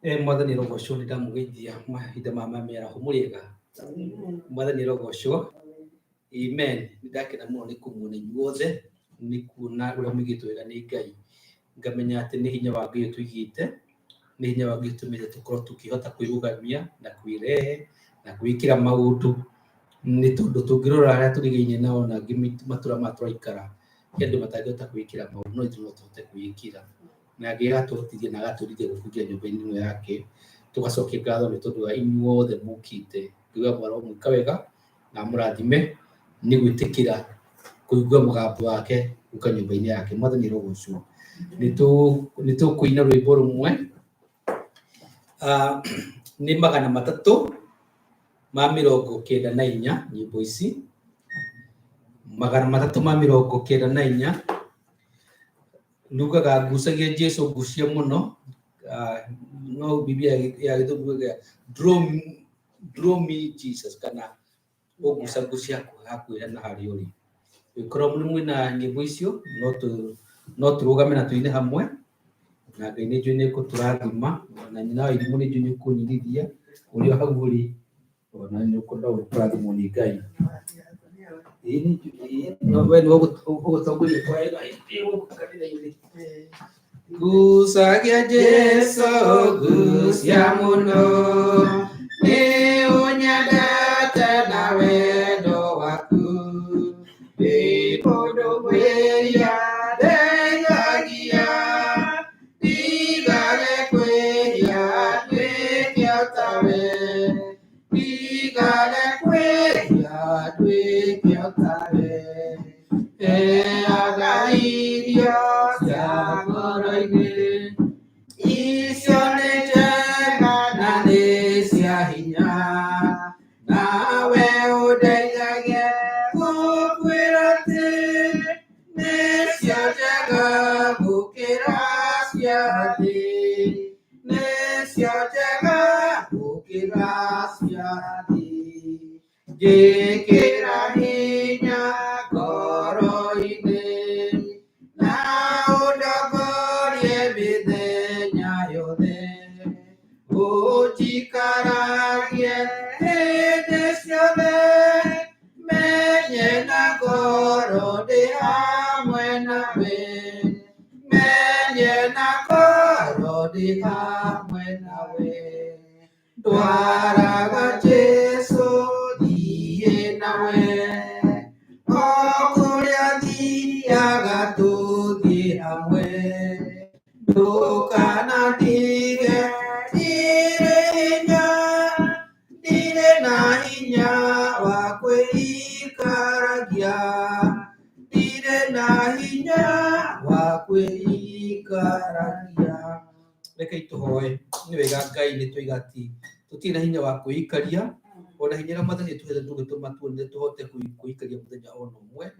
Mwathani arogocwo, nĩ ndamũgeithia mahinda maya ma mĩaraho, mũrĩega? Mwathani arogocwo. Amen. Nĩ ndakena mũno nĩ kũmuona inyuothe, nĩ kuona ũrĩa mũigĩtwo wega nĩ Ngai. Ngamenya atĩ nĩ hinya wa Ngai ũtũigĩte, nĩ hinya wa Ngai ũtũmĩte tũkorwo tũkĩhota kwĩrũgamia na kwĩrehe na kwĩĩkĩra maũndũ, nĩ tondũ tũngĩrora arĩa tũrigainie nao na angĩ matũra maya tũraikara, he andũ matangĩhota kwĩĩkĩra maũndũ no ithuĩ no tũhote kwĩĩkĩra. Na Ngai agatũhotithia na agatũrithia gũkũ nyũmba-inĩ ĩno yake. Tũgacokia ngatho nĩ tondũ wa inyuothe mũkĩte. Ngai wa aromwĩka wega na amũrathime nĩ gwĩtĩkĩra kũigua mũgambo wake gũka nyũmba-inĩ yake. Mwathani arogocwo. Nĩ tũkũina rwĩmbo rũmwe, nĩ 394 nyĩmbo ici, 394. Rugaga ngucagia Jesu ngucia mũno, no Biblia ya Gĩthũngũ yugaga draw me Jesus, kana ũnguca ngucia hakuhĩ na harĩa ũrĩ. Angĩkorwo nĩ mwĩna nyĩmbo icio, no tũrũgame na tũine hamwe, na Ngai nĩ njũĩ nĩ ekũtũrathima, na nyina wa irimũ nĩ njũĩ nĩ ũkũnyinithia ũrĩa hau ũrĩ, ona nĩ ũkũrathimwo nĩ Ngai. No we nĩwe ũgũtongoria kwaya ĩno gũkũ kanitha-inĩ. Gucagia Jesu, gucia mũno, nĩ ũnyendete na wendo waku. Ndĩ mũndũ mwĩhia ndeithagia, ndigage kwĩhia nduĩke o tawe. Ndigage kwĩhia nduĩke o tawe. Heaga irio cia ngoro-inĩ, icio nĩ njega na nĩ cia hinya. Nawe ũndeithagie gũkwĩra atĩ nĩcio njega gũkĩra cia thĩ, nĩcio njega gũkĩra cia thĩ. Njĩkĩra hinya ngoro-inĩ na ũndongorie mĩthenya yothe, ũnjikaragie hĩndĩ ciothe, menye na ngoro ndĩ hamwe nawe, menye na ngoro ndĩ hamwe nawe. Ndwaraga Jesu thiĩ nawe, o kũrĩa thiaga tũthiĩ hamwe. Ndũkanandige ndirĩ hinya, ndirĩ na hinya wa kwĩikaragia, ndirĩ na hinya wa kwĩikaragia. Rekei tũhoe. Nĩ wega Ngai, nĩ twoiga atĩ tũtirĩ na hinya wa kwĩikaria, ona hinya ũrĩa Mwathani atũhete ndũngĩtũma tuone tũhote kwĩikaria mũthenya ona ũmwe.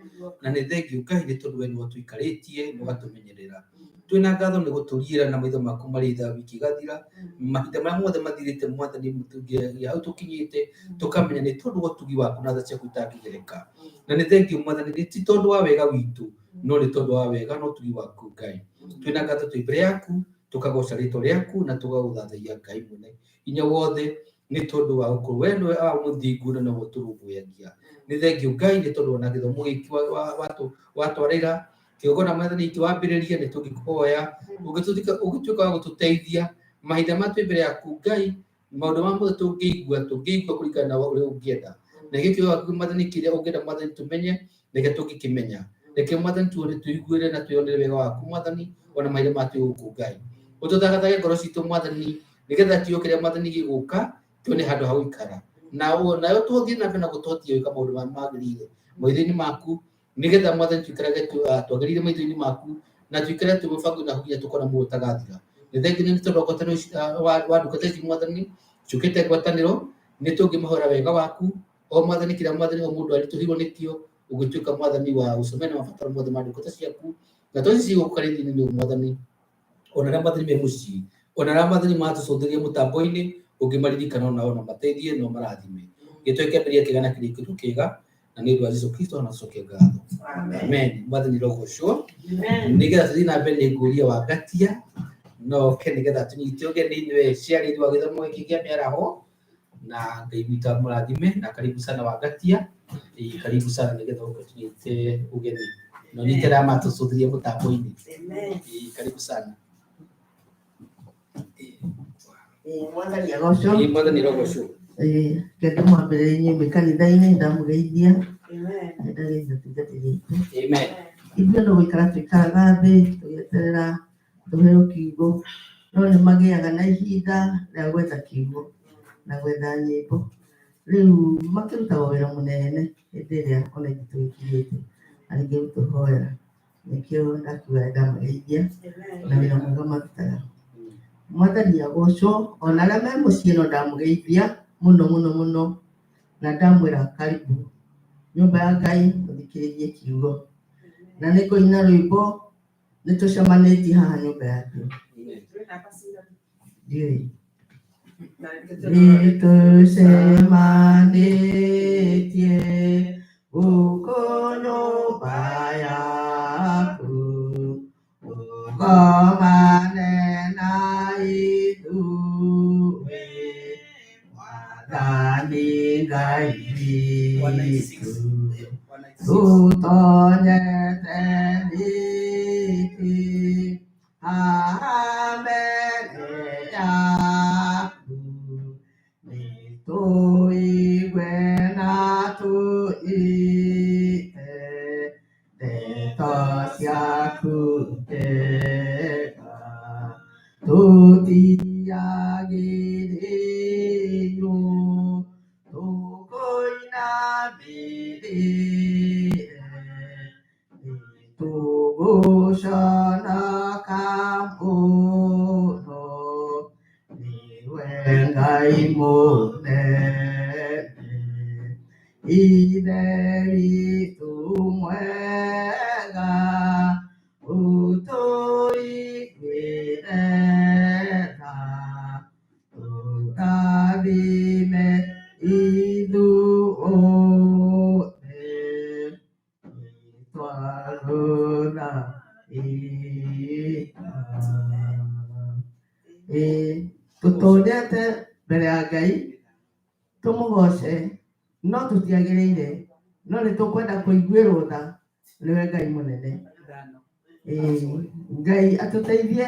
Na nĩ thengiũ Ngai, nĩ tondũ we nĩwe ũtũikarĩtie na ũgatũmenyerera. Twĩna ngatho nĩ gũtũriĩra na maitho maku marĩ tha wiki ĩgathira, mahinda marĩa mothe mathirĩte Mwathani, tũngĩagia hau tũkinyĩte, tũkamenya nĩ tondũ wa ũtugi waku na tha ciaku itangĩgereka. Na nĩ thengiũ Mwathani, nĩ ti tondũ wa wega witũ, no nĩ tondũ wa wega na ũtugi waku Ngai. Twĩna ngatho twĩ mbere yaku, tũkagoca rĩtwa rĩaku na tũgagũthathaiya Ngai mwene hinya wothe, nĩ tondũ wa gũkorwo we nĩwe wa mũthingu na nowe ũtũrũmbũyagia. Nĩ thengiũ Ngai, nĩ tondũ ona gĩthomo gĩkĩ watwarĩra kĩgongona Mwathani kĩwambĩrĩria, nĩ tũngĩkũhoya ũngĩtuĩka wa gũtũteithia mahinda maya twĩ mbere yaku Ngai, maũndũ ma mothe tũngĩigua, tũngĩigua kũringana na ũrĩa ũngĩenda, na gĩkĩ gĩaku Mwathani kĩrĩa ũngĩenda Mwathani tũmenye, reke tũngĩkĩmenya, reke Mwathani tuone, tũiguĩre na twĩonere wega waku Mwathani, ona mahinda maya twĩ gũkũ Ngai. Ũtũthagathage ngoro citũ Mwathani, nĩgetha kiugo kĩrĩa Mwathani gĩgũka tuone handũ ha gũikara, na nayo tũthiĩ na mbere na gũtũhotithia gwĩka maũndũ marĩa magĩrĩire maitho-inĩ maku, nĩgetha Mwathani tũikarage twagĩrĩire maitho-inĩ maku, na tũikare twĩ mũbango-inĩ waku nginya tũkona muoyo ũtagathira. Nĩ thengiũ nĩ tondũ wa ngwatanĩro wa ndungata ici Mwathani ciũkĩte ngwatanĩro, nĩ tũngĩmahoera wega waku o Mwathani, kĩrĩa Mwathani o mũndũ aritũhĩirwo nĩkĩo, ũngĩtuĩka Mwathani wa gũcemania na mabataro mothe ma ndungata ciaku, na to ici cigũka kanitha-inĩ nĩ Mwathani, ona arĩa Mwathani me mũciĩ, ona arĩa Mwathani matũcũthĩrĩria mũtambo-inĩ, ũngĩmaririkana onao na mateithie na ũmarathime. Gĩtwe kĩambĩrĩria kĩega na kĩrĩkĩrĩro kĩega, na nĩ ũndũ wa Jesu Kristo na tũcokie ngatho. Amen. Mwathani rogocwo. Nĩgetha tũthiĩ na mbere, nĩ ngũria Wangatia No oke nĩgetha tũnyite ũgeni nĩwe ciarĩri wa gĩthomo gĩkĩ kĩa mĩaraho na Ngai witũ amũrathime na karibu sana Wangatia. Karibu sana nĩgetha ũke tũnyite ũgeni na ũnyite arĩa matũcũthĩria mũtambo-inĩ. Karibu sana. Mwathani agocwo. Mwathani arogocwo. Reke ndĩmwambĩrĩrie inyuĩ kanitha-inĩ ndamũgeithia ndageithia tungatĩri aitũ. Amen. Ithuĩ no gũikara tũikaraga thĩ tũgĩeterera tũheo kiugo, no nĩ magĩaga na ihinda rĩa gwetha kiugo na gwetha nyĩmbo. Rĩu makĩrutaga wĩra mũnene hĩndĩ ĩrĩa ona ithuĩ tũgĩkirĩte na ningĩ gũtũhoera. Nĩkĩo ndakiuga ndamageithia na wĩra mwega marutaga. Mwathani agocwo ona arĩa me mũciĩ no ndamũgeithia mũno mũno mũno na ndamwĩra karibu nyũmba ya Ngai mũthikĩrĩrie kiugo. Na nĩ ngũina rwĩmbo nĩ tũcemanĩtie haha nyũmba ya Ngai. Ndiũĩ. Nĩ tũcemanĩtie gũkũ nyũmba yaku ũgomane na ithuĩ Mwathani Ngai witũ. Tũtonyete nĩkĩ haha mbere yaku nĩtũigue na tũnyite ndeto ciaku njega tũtiagĩrĩirwo tũkũinamĩrĩre nĩtũgũconoka mũno nĩwe Ngai mũnene Ithe witũ mwega ũtũiguĩre tha tũrathime ithuothe twagũtha ita. Tũtonyete mbere ya Ngai tũmũgoce no tũtiagĩrĩire no nĩ tũkwenda kũiguĩrwo tha nĩwe Ngai mũnene. Ngai atũteithie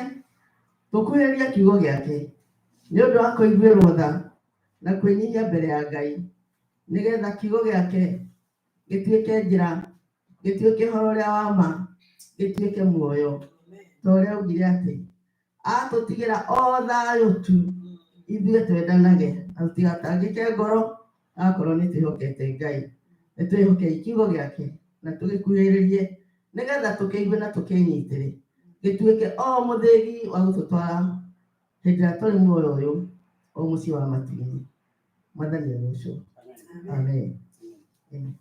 tũkuhĩrĩrie kiugo gĩake nĩ ũndũ wa kũiguĩrwo tha na kwĩnyihia mbere ya Ngai nĩgetha kiugo gĩake gĩtuĩke njĩra gĩtuĩke ũhoro ũrĩa wa ma gĩtuĩke muoyo ta ũrĩa augire atĩ atũtigĩra o thayũ tu ithuĩ twendanage na tũtigatangĩke ngoro akorwo nĩ twĩhokete Ngai. Nĩ twĩhokei kiugo gĩake na tũgĩkuhĩrĩrie nĩgetha tũkĩigue na tũkĩnyitĩre gĩtuĩke o mũthĩgi wa gũtũtwara hĩndĩ ĩrĩa tũrĩ muoyo ũyũ o mũciĩ wa matu-inĩ. Mwathani agocwo. Amen. Amen.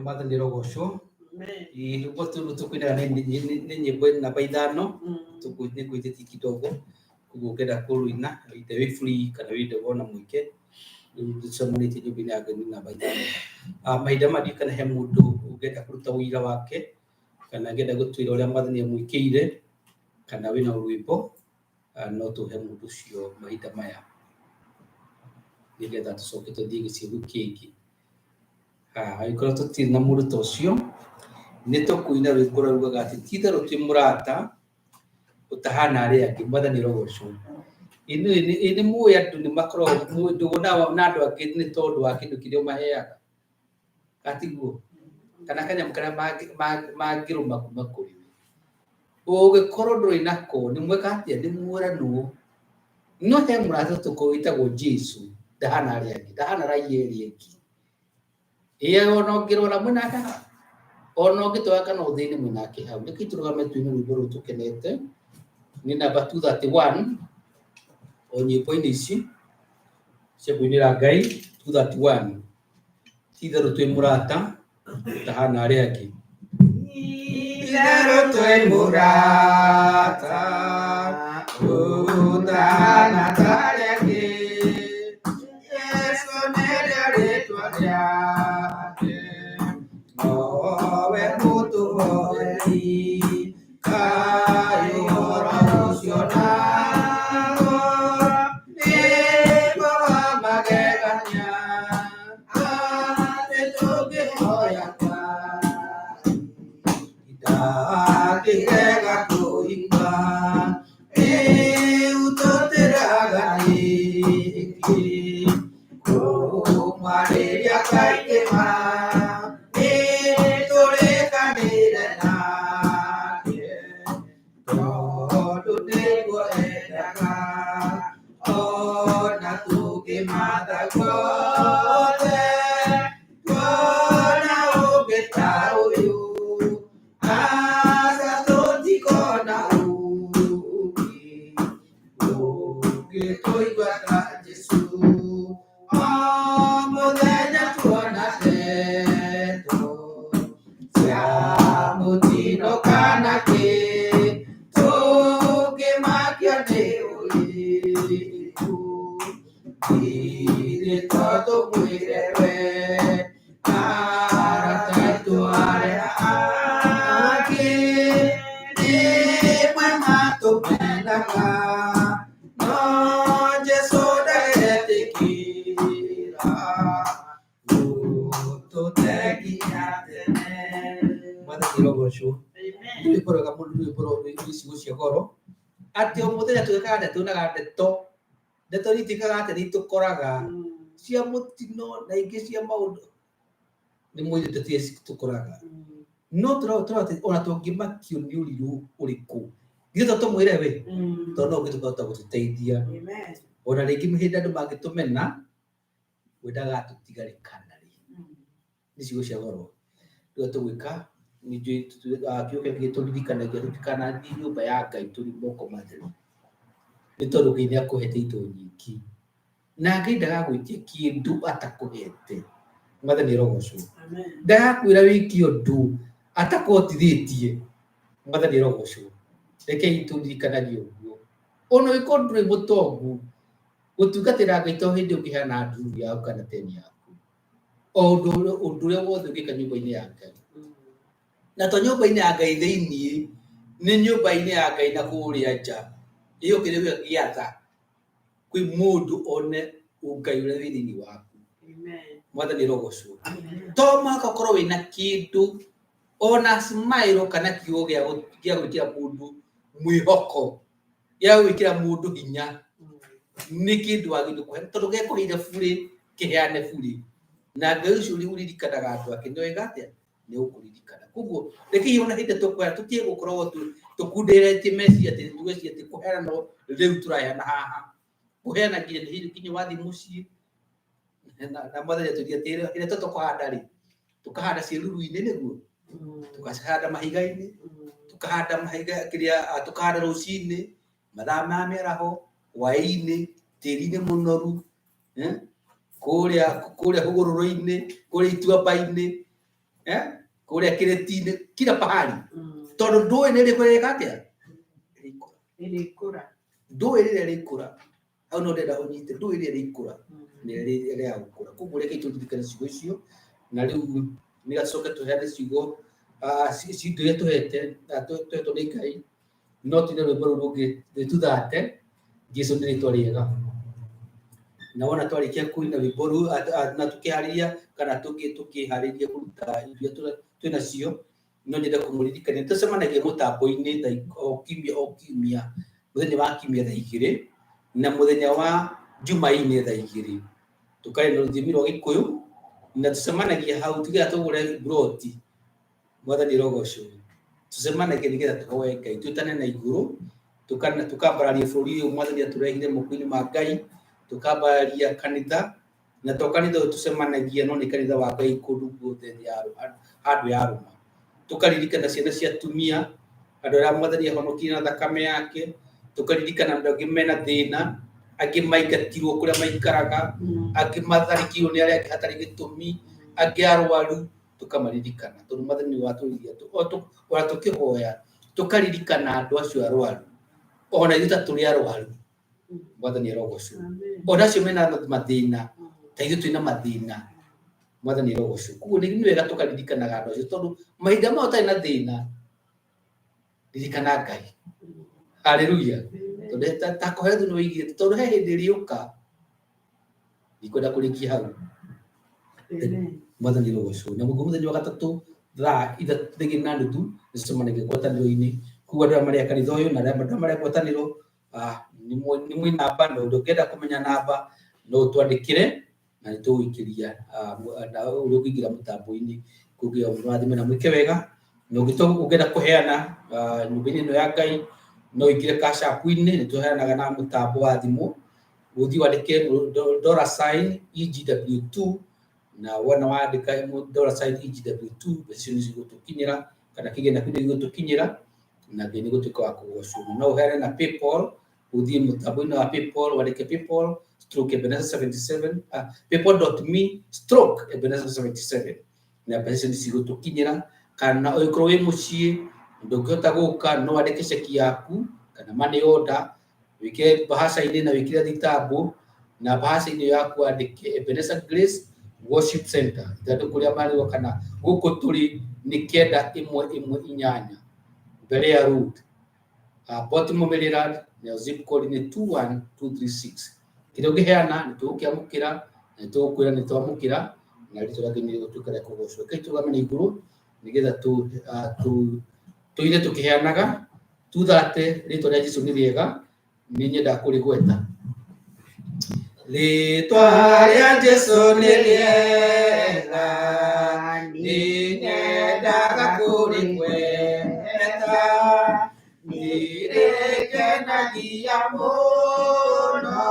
Mwathani arogocwo. Rwĩmbo tũrũ tũkũinaga nĩ nyĩmbo namba 5 nĩ ngwĩtĩtie kidogo koguo ũngĩenda kũrũina either wĩ free kana wĩ wona mweke rĩu tũcemanĩtie nyũmba-inĩ ya Ngai nĩ namba 5. Mahinda maya ndiũĩ kana he mũndũ ũngĩenda kũruta ũira wake kana angĩenda gũtwĩra ũrĩa Mwathani amwĩkĩire kana wĩna rwĩmbo no tũhe mũndũ ũcio mahinda maya nĩgetha tũcoke tũthiĩ gĩcigo kĩngĩ. Angĩkorwo tũtirĩ na mũndũ ta ũcio nĩ tũkũina rwĩmbo rũrĩa rugaga atĩ ti itherũ twĩ mũrata ũtahana arĩa angĩ. Mwathani arogocwo. Ĩ nĩ mũĩ andũ nĩ makoragwo ndũgũ na andũ angĩ nĩ tondũ wa kĩndũ kĩrĩa ũmaheaga gatiguo kana kanyamũ karĩa mangĩrũma kuma kũrĩ we. Ũngĩkorwo ndũrĩ nako nĩ mweka atĩa nĩ mworanwo. No he mũrata tũkorwo wĩtagwo Jesũ ndahana arĩa angĩ ndahana raia ĩrĩa ĩngĩ. Ĩ ona ũngĩrwara mwĩnake hau ona ũngĩtoya kana ũthĩne mwĩnake hau. Reke tũrũgame tuine rwĩmbo rũrũ tũkenete nĩ namba 231 o nyĩmbo-inĩ ici cia kũinĩra Ngai 231 ti itherũ twĩ mũrata ũtahana arĩa angĩ. Itherũ twĩ mũrata ũtahana ta arĩa angĩ Jesũ nĩrĩo rĩtwa rĩake no Akĩrega kũigua rĩu tũtĩraga nĩkĩ kũmwarĩria kaingĩ ma nĩtũrĩkanĩre nake tondũ nĩguo endaga ona tũngĩmatha guothe tuona ũngĩ ta ũyũ aca tũtikona ũngĩ ũngĩtũigua ta Jesũ o mũthenya tuona ndeto cia mũtino kana kĩ tũngĩmakio nĩ ũrĩkũ githĩ to tũmwĩre we arata aitũ arĩa angĩ rĩmwe matũmenaga no Jesũ ndagetĩkĩra gũtũte nginya tene. Mwathani arogocwo. Rwĩmbo rwega mũno, rwĩmbo rwa ciugo cia goro atĩ o mũthenya tũgĩkaga atĩa tuonaga ndeto ndeto nĩituĩkaga atĩ nĩitũkoraga cia mũtino na ingĩ cia maũndũ nĩ mũĩ ndeto iria citũkoraga no tũrona atĩ ona tũngĩmakio nĩ ũrirũ ũrĩkũ githĩ to tũmwĩre we tondũ no ũngĩtũkahota gũtũteithia ona rĩngĩ hĩndĩ andũ mangĩtũmena we ndagatũtigarĩkana rĩ nĩ ciugo cia goro rĩu tũgwĩka ningĩ kiugo kĩu gĩtũririkanagia tũtikanathiĩ nyũmba ya Ngai tũrĩ moko matheri nĩ tondũ Ngai nĩ akũhete indo nyingĩ na Ngai ndagagwĩtia kĩndũ atakũhete. Mwathani arogocwo. Ndagakwĩra wĩke ũndũ atakũhotithĩtie. Mwathani arogocwo. Rekei tũririkanagie ũguo ona ũngĩkorwo ndũrĩ mũtongu gũtungatĩra Ngai to hĩndĩ ũngĩheana ndururu yaku kana teni yaku o ũndũ ũndũ ũrĩa wothe ũngĩka nyũmba-inĩ ya Ngai na to nyũmba-inĩ ya Ngai thĩiniĩ nĩ nyũmba-inĩ ya Ngai na kũrĩa nja ĩyo kĩrĩa gĩatha kwĩ mũndũ one ũngai ũrĩa wĩ thĩiniĩ waku. Mwathani arogocwo. To mũhaka ũkorwo wĩna kĩndũ ona smile kana kiugo gĩa gwĩkĩra mũndũ mwĩhoko gĩa gwĩkĩra mũndũ hinya nĩ kĩndũ wagĩrĩirwo kũhe tondũ gekũheire burĩ kĩheane burĩ na Ngai ũcio ũririkanaga andũ ake nĩ wega atĩa nĩ ũkũririkana koguo rekei ona hĩndĩ tũkũheana tũtige gũkoragwo tũkunderetie meciria atĩ tũgeciria atĩ kũheana no rĩu tũraheana haha kũheana nginya nĩ hĩndĩ nginya wathiĩ mũciĩ na mwathani atwĩrire atĩ ĩrĩa tũkũhanda rĩ tũkahanda ciĩruru-inĩ nĩguo tũkahanda mahiga-inĩ tũkahanda mahiga kĩrĩa tũkahanda rũcinĩ mathaa ma mĩaraho hwaĩ-inĩ tĩri-inĩ mũnoru kũrĩa kũrĩa hũgũrũrũ-inĩ kũrĩa ituamba-inĩ kũrĩa kĩrĩti-inĩ kila pahali tondũ ndũĩ nĩ rĩkũ rĩrĩka atĩa Rĩrĩkũra. Ndũĩ rĩrĩa rĩkũra hau no ndĩrenda ũnyite ndũĩ rĩrĩa rĩkũra nĩ rĩrĩa gũkũra koguo reke tũririkane ciugo icio na rĩu nĩ gacoke tũheane ciugo indo iria tũhete tũhetwo nĩ Ngai no tine rwĩmbo rũu rũngĩ rwĩtuthate Jesu nĩ rĩtwa rĩega na wona twarĩkia kũina rwĩmbo rũu na tũkĩharĩria kana tũkĩharĩria kũruta indo iria twĩ nacio no nyende kũmũririkania tũcemanagia mũtambo-inĩ o kiumia o kiumia mũthenya wa kiumia thaa igĩrĩ na mũthenya wa Jumaine thaa igĩrĩ tũkaria na rũthiomi rwa Gĩkũyũ na tũcemanagia hau tigetha tũgũre mburoti Mwathani arogocwo tũcemanagia nĩgetha tũhoe Ngai twĩtane na igũrũ tũkambararia bũrũri ũyũ Mwathani atũrehire moko-inĩ ma Ngai tũkambararia kanitha na to kanitha ũyũ tũcemanagia no nĩ kanitha wa Ngai kũndũ guothe thĩ ya handũ yarũma tũkaririkana ciana cia atumia andũ arĩa Mwathani ahonokirie na thakame yake tũkaririkana andũ angĩ mena thĩna angĩ maingatirwo kũrĩa maikaraga angĩ matharĩkĩirwo nĩ arĩa angĩ hatarĩ gĩtũmi angĩ arwaru tũkamaririkana tondũ Mwathani nĩ watũririe ona tũkĩhoya tũkaririkana andũ acio arwaru ona ithuĩ ta tũrĩ arwaru Mwathani arogocwo ona acio mena mathĩna ta ithuĩ twĩna mathĩna Mwathani arogocwo koguo nĩ wega tũkaririkanaga andũ acio tondũ mahinda maya ũtarĩ na thĩna ririkana Ngai haleluya tondũ ta Kohelethu nĩ oigire tondũ he hĩndĩ ĩrĩũka ndikwenda kũrĩkia hau Mwathani arogocwo na mũthenya wa gatatũ Thaa 3:30 nĩtũcemanagia ngwatanĩro-inĩ. Koguo andũ arĩa marĩ a kanitha ũyũ na arĩa marĩ a ngwatanĩro, nĩ mwĩ namba, na ũrĩa ũngĩenda kũmenya namba no ũtwandĩkĩre na nĩ tũgũikĩria na ũrĩa ũngĩingĩra mũtambo-inĩ. Koguo mũrathime na mwĩke wega, na ũngĩenda kũheana nyũmba-inĩ ĩno ya Ngai no ũingĩre Cash App-inĩ, nĩ tũheanaga na mũtambo wa thimũ, ũthiĩ wandĩke dollar sign EGW2, na wona wandĩka dollar sign EGW2 mbeca icio nĩ cigũtũkinyĩra kana kĩgĩna kĩu nĩ gĩgũtũkinyĩra na Ngai nĩ gũtuĩka wa kũgocwo. No ũheane na PayPal, ũthiĩ mũtambo-inĩ wa PayPal wandĩke PayPal stroke Ebenezer 77, paypal.me stroke Ebenezer 77, na mbeca icio nĩ cigũtũkinyĩra. Kana ũngĩkorwo wĩ mũciĩ ndũngĩhota gũka, no wandĩke ceki yaku kana money order, wĩkĩre bahaca-inĩ na wĩkĩre thitambo, na bahaca-inĩ yaku wandĩke Ebenezer Grace Worship Center, ithandũkũ rĩa marũa kana gũkũ tũrĩ nĩ 9118 Berea Road, Baltimore, Maryland, na zip code nĩ 21236. Kĩrĩa ũngĩheana nĩ tũgũkĩamũkĩra na nĩ tũgũkwĩra nĩ twamũkĩra, na rĩtwa rĩa Ngai nĩ rĩgũtuĩka rĩa kũgocwo. Rekei tũrũgame na igũrũ nĩgetha tũire tũkĩheanaga, tuthate rĩtwa rĩa Jesũ nĩ rĩega, nĩ nyendaga kũrĩgweta. Rĩtwa rĩa Jesũ nĩ rĩega, nĩ nyendaga kũrĩgweta, nĩ rĩngenagia mũno,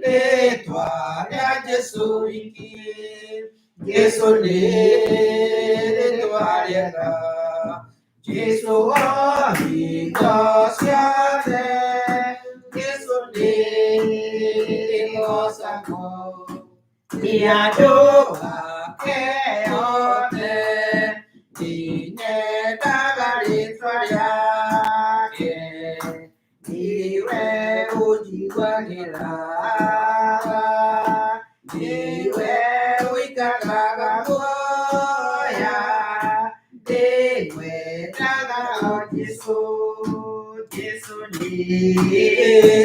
rĩtwa rĩa Jesũ wiki. Jesũ nĩ rĩtwa rĩega, Jesũ wa hingo ciothe, Jesũ nĩ rĩgocagwo nĩ andũ ake othe, nĩ nyendaga rĩtwa rĩake, nĩwe ũnjiguagĩra tha, nĩwe ũikaraga muoya, ndĩmwendaga o Jesũ, Jesũ nĩ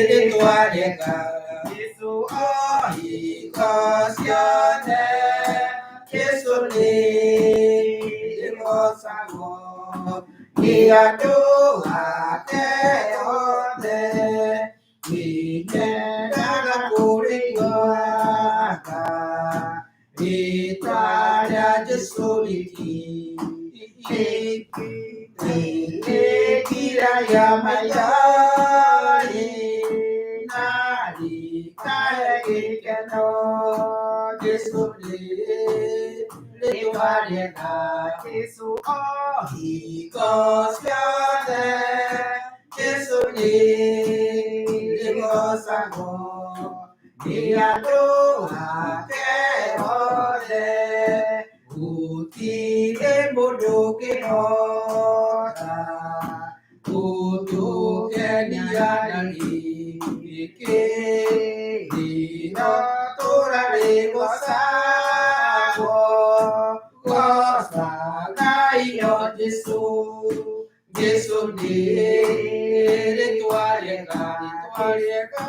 rĩtwa rĩega, Jesũ o hingo ciothe, Jesũ nĩ rĩgocagwo nĩ andũ ake othe, nĩ nyendaga kũrĩiguaga rĩtwa rĩa Jesũ wiki, rĩngiragia maithori na rĩkahe gĩkeno, Jesũ nĩ rĩtwa rĩega, Jesũ o hingo ciothe, Jesũ nĩ rĩgocagwo nĩ andũ ake othe, gũtirĩ mũndũ ũngĩhota gũtũkenia na gĩkĩ, rĩrotũra rĩgocagwo, gocagai o Jesũ, Jesũ nĩ rĩtwa rĩega, rĩtwa rĩega,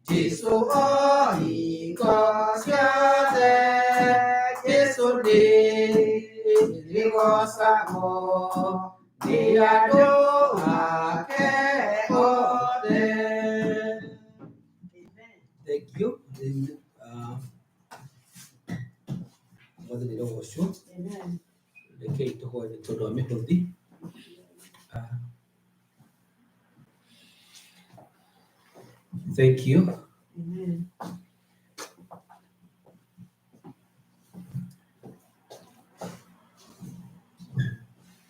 Jesũ o hingo ciothe, Jesũ nĩ rĩgocagwo nĩ andũ ake othe. Thank you. Mwathani rogocwo. Rekei tũhoe nĩ tondũ wa mĩhothi. Thank you.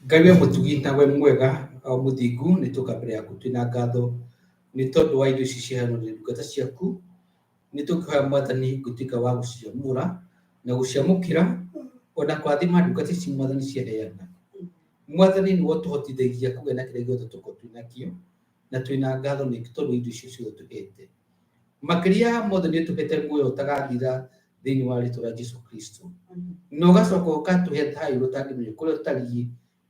Ngai we mũtugi na we mwega o mũthingu, nĩ tũka mbere yaku twĩna ngatho nĩ tondũ wa indo ici ciheanwo nĩ ndungata ciaku. Nĩ tũkũhoya Mwathani gũtuĩka wa gũciamũra na gũciamũkĩra ona kũrathima ndungata ici Mwathani ciaheana. Mwathani nĩwe ũtũhotithagia kũgĩa na kĩrĩa gĩothe tũkorwo twĩ nakĩo, na twĩna ngatho nĩ tondũ indo icio ciothe ũtũhete. Makĩria ya mothe nĩ ũtũhete muoyo ũtagathira thĩinĩ wa rĩtwa rĩa Jesu Kristo, na ũgacoka ũgatũhe thayũ ũrĩa ũtangĩmenya kũrĩa ũtariĩ,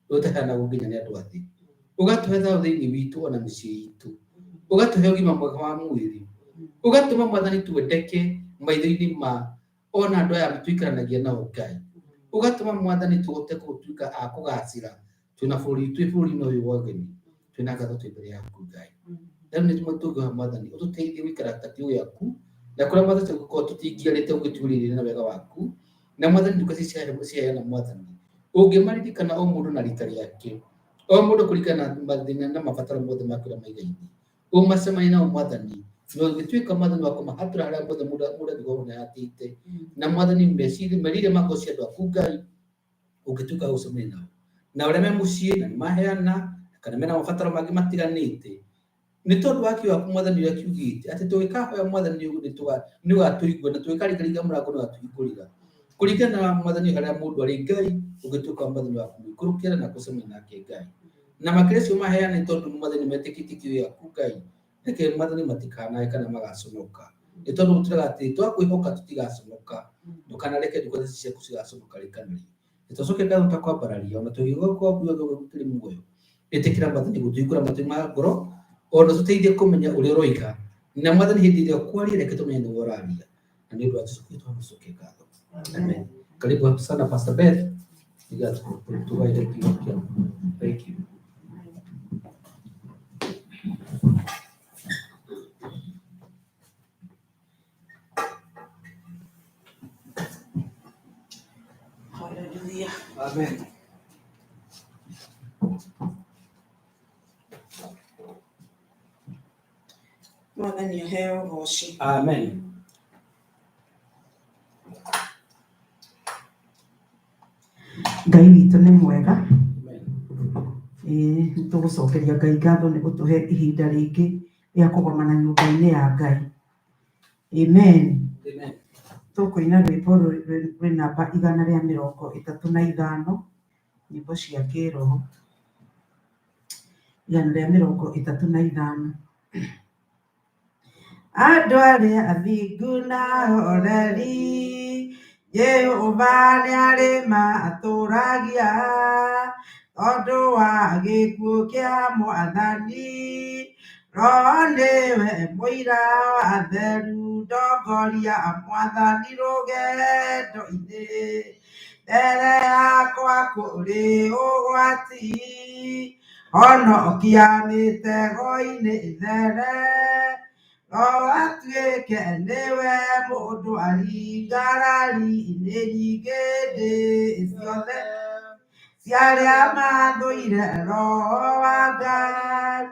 ũrĩa ũtaheanagwo nginya nĩ andũ a thĩ. Ũgatũhe thayũ thĩinĩ witũ ona mĩciĩ itũ, ũgatũhe ũgima mwega wa mwĩrĩ, ũgatũma Mwathani twendeke maitho-inĩ ma ona andũ aya tũikaranagia nao Ngai. Ũgatũma Mwathani tũhote gũtuĩka a kũgacĩra twĩna bũrũri twĩ bũrũri-inĩ ũyũ wa ũgeni twĩna ngatho twĩ mbere yaku Ngai. Rĩu nĩ tũngĩhoya Mwathani ũtũteithie gũikara ta kiugo gĩaku na kũrĩa Mwathani tũngĩkorwo tũtingĩarĩte ũgĩtuĩrĩria na wega waku na Mwathani ndungata ici ciaheana Mwathani ũngĩmaririkana o mũndũ na rita rĩake o mũndũ kũringana na mathĩna na mabataro mothe make ũrĩa maigaine ũmacemanie nao Mwathani na ũngĩtuĩka Mwathani wa kũmahatũra harĩa mothe mũndũ angĩkorwo nĩahatĩte na Mwathani meciria meciria ma ngoro cia andũ aku Ngai ũngĩtuĩka wa gũcemania nao na ũrĩa me mũciĩ na nĩmaheana kana mena mabataro mangĩ matiganĩte nĩ tondũ wa kiugo gĩaku Mwathani ũrĩa kiugĩte atĩ tũgĩkahoya Mwathani nĩ ũgatũigua na tũgĩkaringaringa mũrango nĩ ũgatũhingũrĩra kũringana na Mwathani harĩa mũndũ arĩ Ngai ũngĩtuĩka Mwathani wa kũmũikũrũkĩra na kũcemania nake Ngai na makĩria acio maheana nĩ tondũ Mwathani metĩkĩtie kiugo gĩaku Ngai reke Mwathani matikanae kana magaconoka nĩ tondũ gũtwĩraga atĩ twakwĩhoka tũtigaconoka ndũkanareke ndungata ici ciaku cigaconoka rĩ kana rĩ nĩtwacokia ngatho ta kwambararia ona tũgĩgũkorwo tũrĩ muoyo ĩtĩkĩra Mwathani gũtũhingũra matũ ma ngoro ona tũteithie kũmenya ũrĩa ũroiga na Mwathani hĩndĩ ĩrĩa ũkwaria reke tũmenye nĩwe ũraria na nĩ ũndũ wa Jesũ Kristo tũcokie ngatho. Amen. Karibu sana Pastor Beth nĩgetha tũgaĩre kiugo kĩa Thank you. Hallelujah. Amen. Mwathani aheo ũgoci. Amen. Ngai witũ nĩ mwega. Amen. Ĩĩ nĩ tũgũcokeria Ngai ngatho nĩ gũtũhe ihinda rĩngĩ rĩa kũgomana nyũmba-inĩ ya Ngai. Amen. Amen. Tũkũina rwĩmbo rwĩ namba 135 nyĩmbo cia kĩroho 135. Andũ arĩa athingu na ahoreri Jehova nĩarĩmatũũragia tondũ wa gĩkuũ kĩa Mwathani. Roho nĩwe mũira wa atheru ndongoria Mwathani rũgendo-inĩ mbere yakwa kũrĩ ũgwati honokia mĩtego-inĩ there Roho atuĩke nĩwe mũndwari ngarari-inĩ nyingĩ ndĩ ciothe cia arĩa mathũire Roho wa Ngai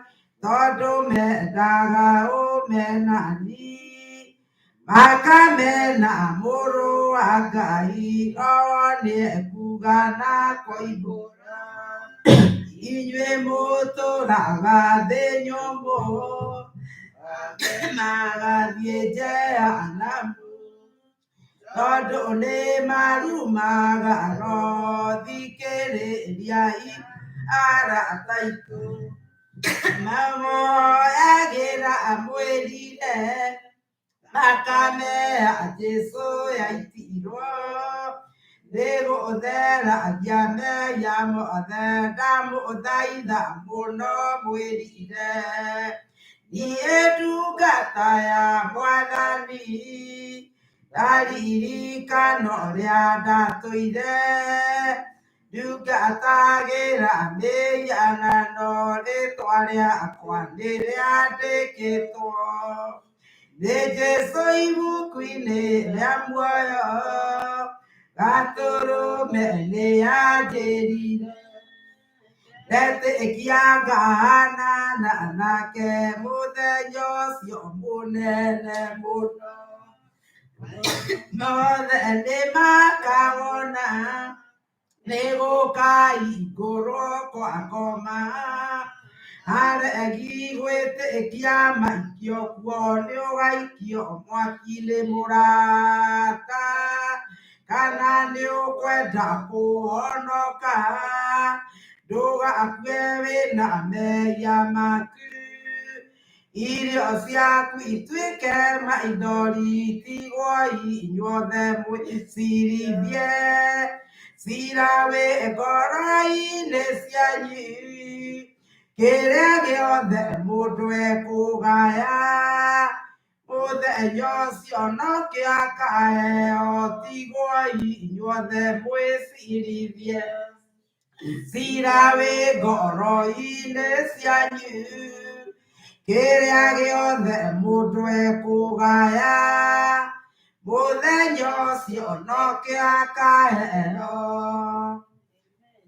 tondũ mendaga ũmenani makamena mũrũ wa Ngai Roho nĩekuga na koimbũra inyuĩ mũtũũraga thĩ nyũmũ magathiĩ Jehanamu tondũ nĩmarumaga Roho thikĩrĩriai arata aitũ mamũhoyagĩra mwĩrire makamea Jesũ yaitirwo nĩgũtheragia mehia mothe ndamũthaitha mũno mwĩrire niĩ ndungata ya Mwathani ndaririkana ũrĩa ndatũire ndungatagĩra mĩhianano rĩtwa rĩakwa nĩrĩandĩkĩtwo nĩ Jesũ ibuku-inĩ rĩa muoyo gatũrũme nĩanjĩrire ndetĩkia ngahanana nake mũthenya ũcio mũnene mũno mothe nĩmakawona nĩgũkaihingũrwo kwa ngoma aregi gwĩtĩkia maikio kuo nĩũgaikio mwaki-inĩ mũrata kana nĩũkwenda kũhonoka ndũgakue wĩna mehia maku irio ciaku ituĩke maithori tigwoi inyuothe mwĩcirithie cira wĩ ngoro-inĩ cianyu kĩrĩa gĩothe mũndũ ekũgaya mũthenya Mũthenya ũcio nokĩo akaheo, tigwoi inyuothe mwĩcirithie. Cira wĩ ngoro-inĩ cianyu, kĩrĩa gĩothe mũndũ ekũgaya, mũthenya ũcio nokĩo akaheo.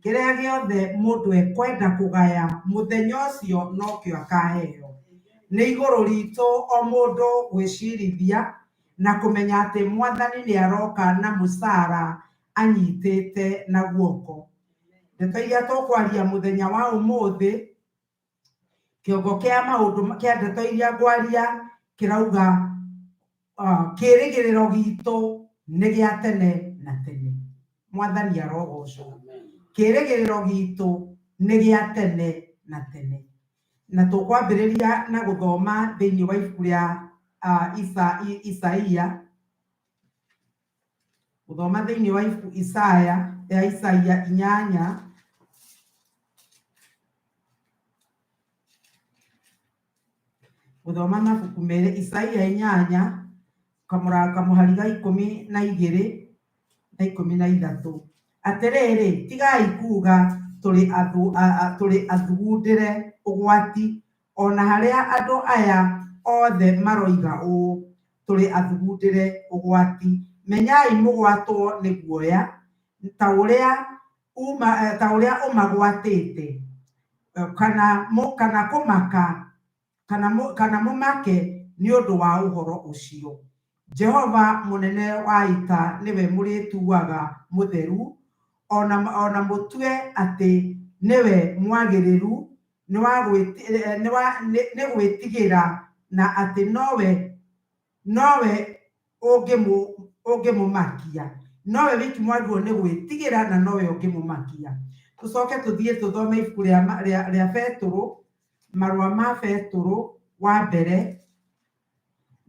Kĩrĩa gĩothe mũndũ ekwenda kũgaya, mũthenya ũcio nokĩo akaheo. Nĩ igũrũ ritũ o mũndũ gwĩcirithia na kũmenya atĩ Mwathani nĩ aroka na mũcara anyitĩte na guoko. Ndeto iria tũkwaria mũthenya wa ũmũthĩ, kĩongo kĩa maũndũ kĩa ndeto iria ngwaria kĩrauga kĩrĩgĩrĩro gitũ nĩ gĩa tene na tene. Mwathani arogocwo. Kĩrĩgĩrĩro gitũ nĩ gĩa tene na tene. Na tũkwambĩrĩria na gũthoma thĩinĩ wa ibuku rĩa Isaia, gũthoma thĩinĩ wa ibuku Isaya ya Isaia 8 gũthoma mabuku merĩ, Isaia 8 kamũhari ga 12 na 13. Atĩrĩrĩ, tigai kuga tũrĩ athugundĩre ũgwati, ona harĩa andũ aya othe maroiga ũũ, tũrĩ athugundĩre ũgwati. Menyai mũgwatwo nĩ guoya ta ũrĩa ũmagwatĩte, kana kũmaka, kana mũmake nĩ ũndũ wa ũhoro ũcio. Jehova mũnene wa ita nĩwe mũrĩtuaga mũtheru, ona mũtue atĩ nĩwe mwagĩrĩru nĩ gwĩtigĩra, na atĩ nowe ũngĩmũmakia. Nowe wiki mwagĩrĩirwo nĩ gwĩtigĩra na nowe ũngĩmũmakia. Tũcoke tũthiĩ tũthome ibuku rĩa Betũrũ, marũa ma Betũrũ wa mbere,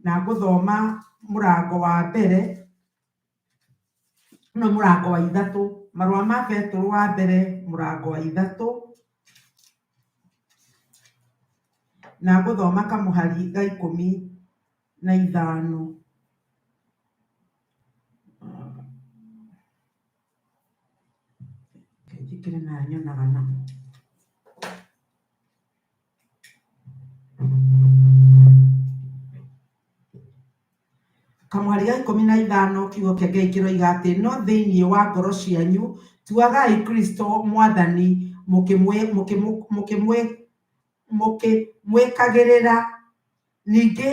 na ngũthoma mũrango wa mbere, no mũrango wa 3, marũa ma Betũrũ wa mbere mũrango wa 3, na ngũthoma kamũhari ga 15. Njĩkĩre maya nyonaga namo. Kamũhari ga 15 kiugo kĩa Ngai kĩroiga atĩ no thĩinĩ wa ngoro cianyu tuagai Kristo Mwathani, mũkĩmwĩkagĩrĩra, ningĩ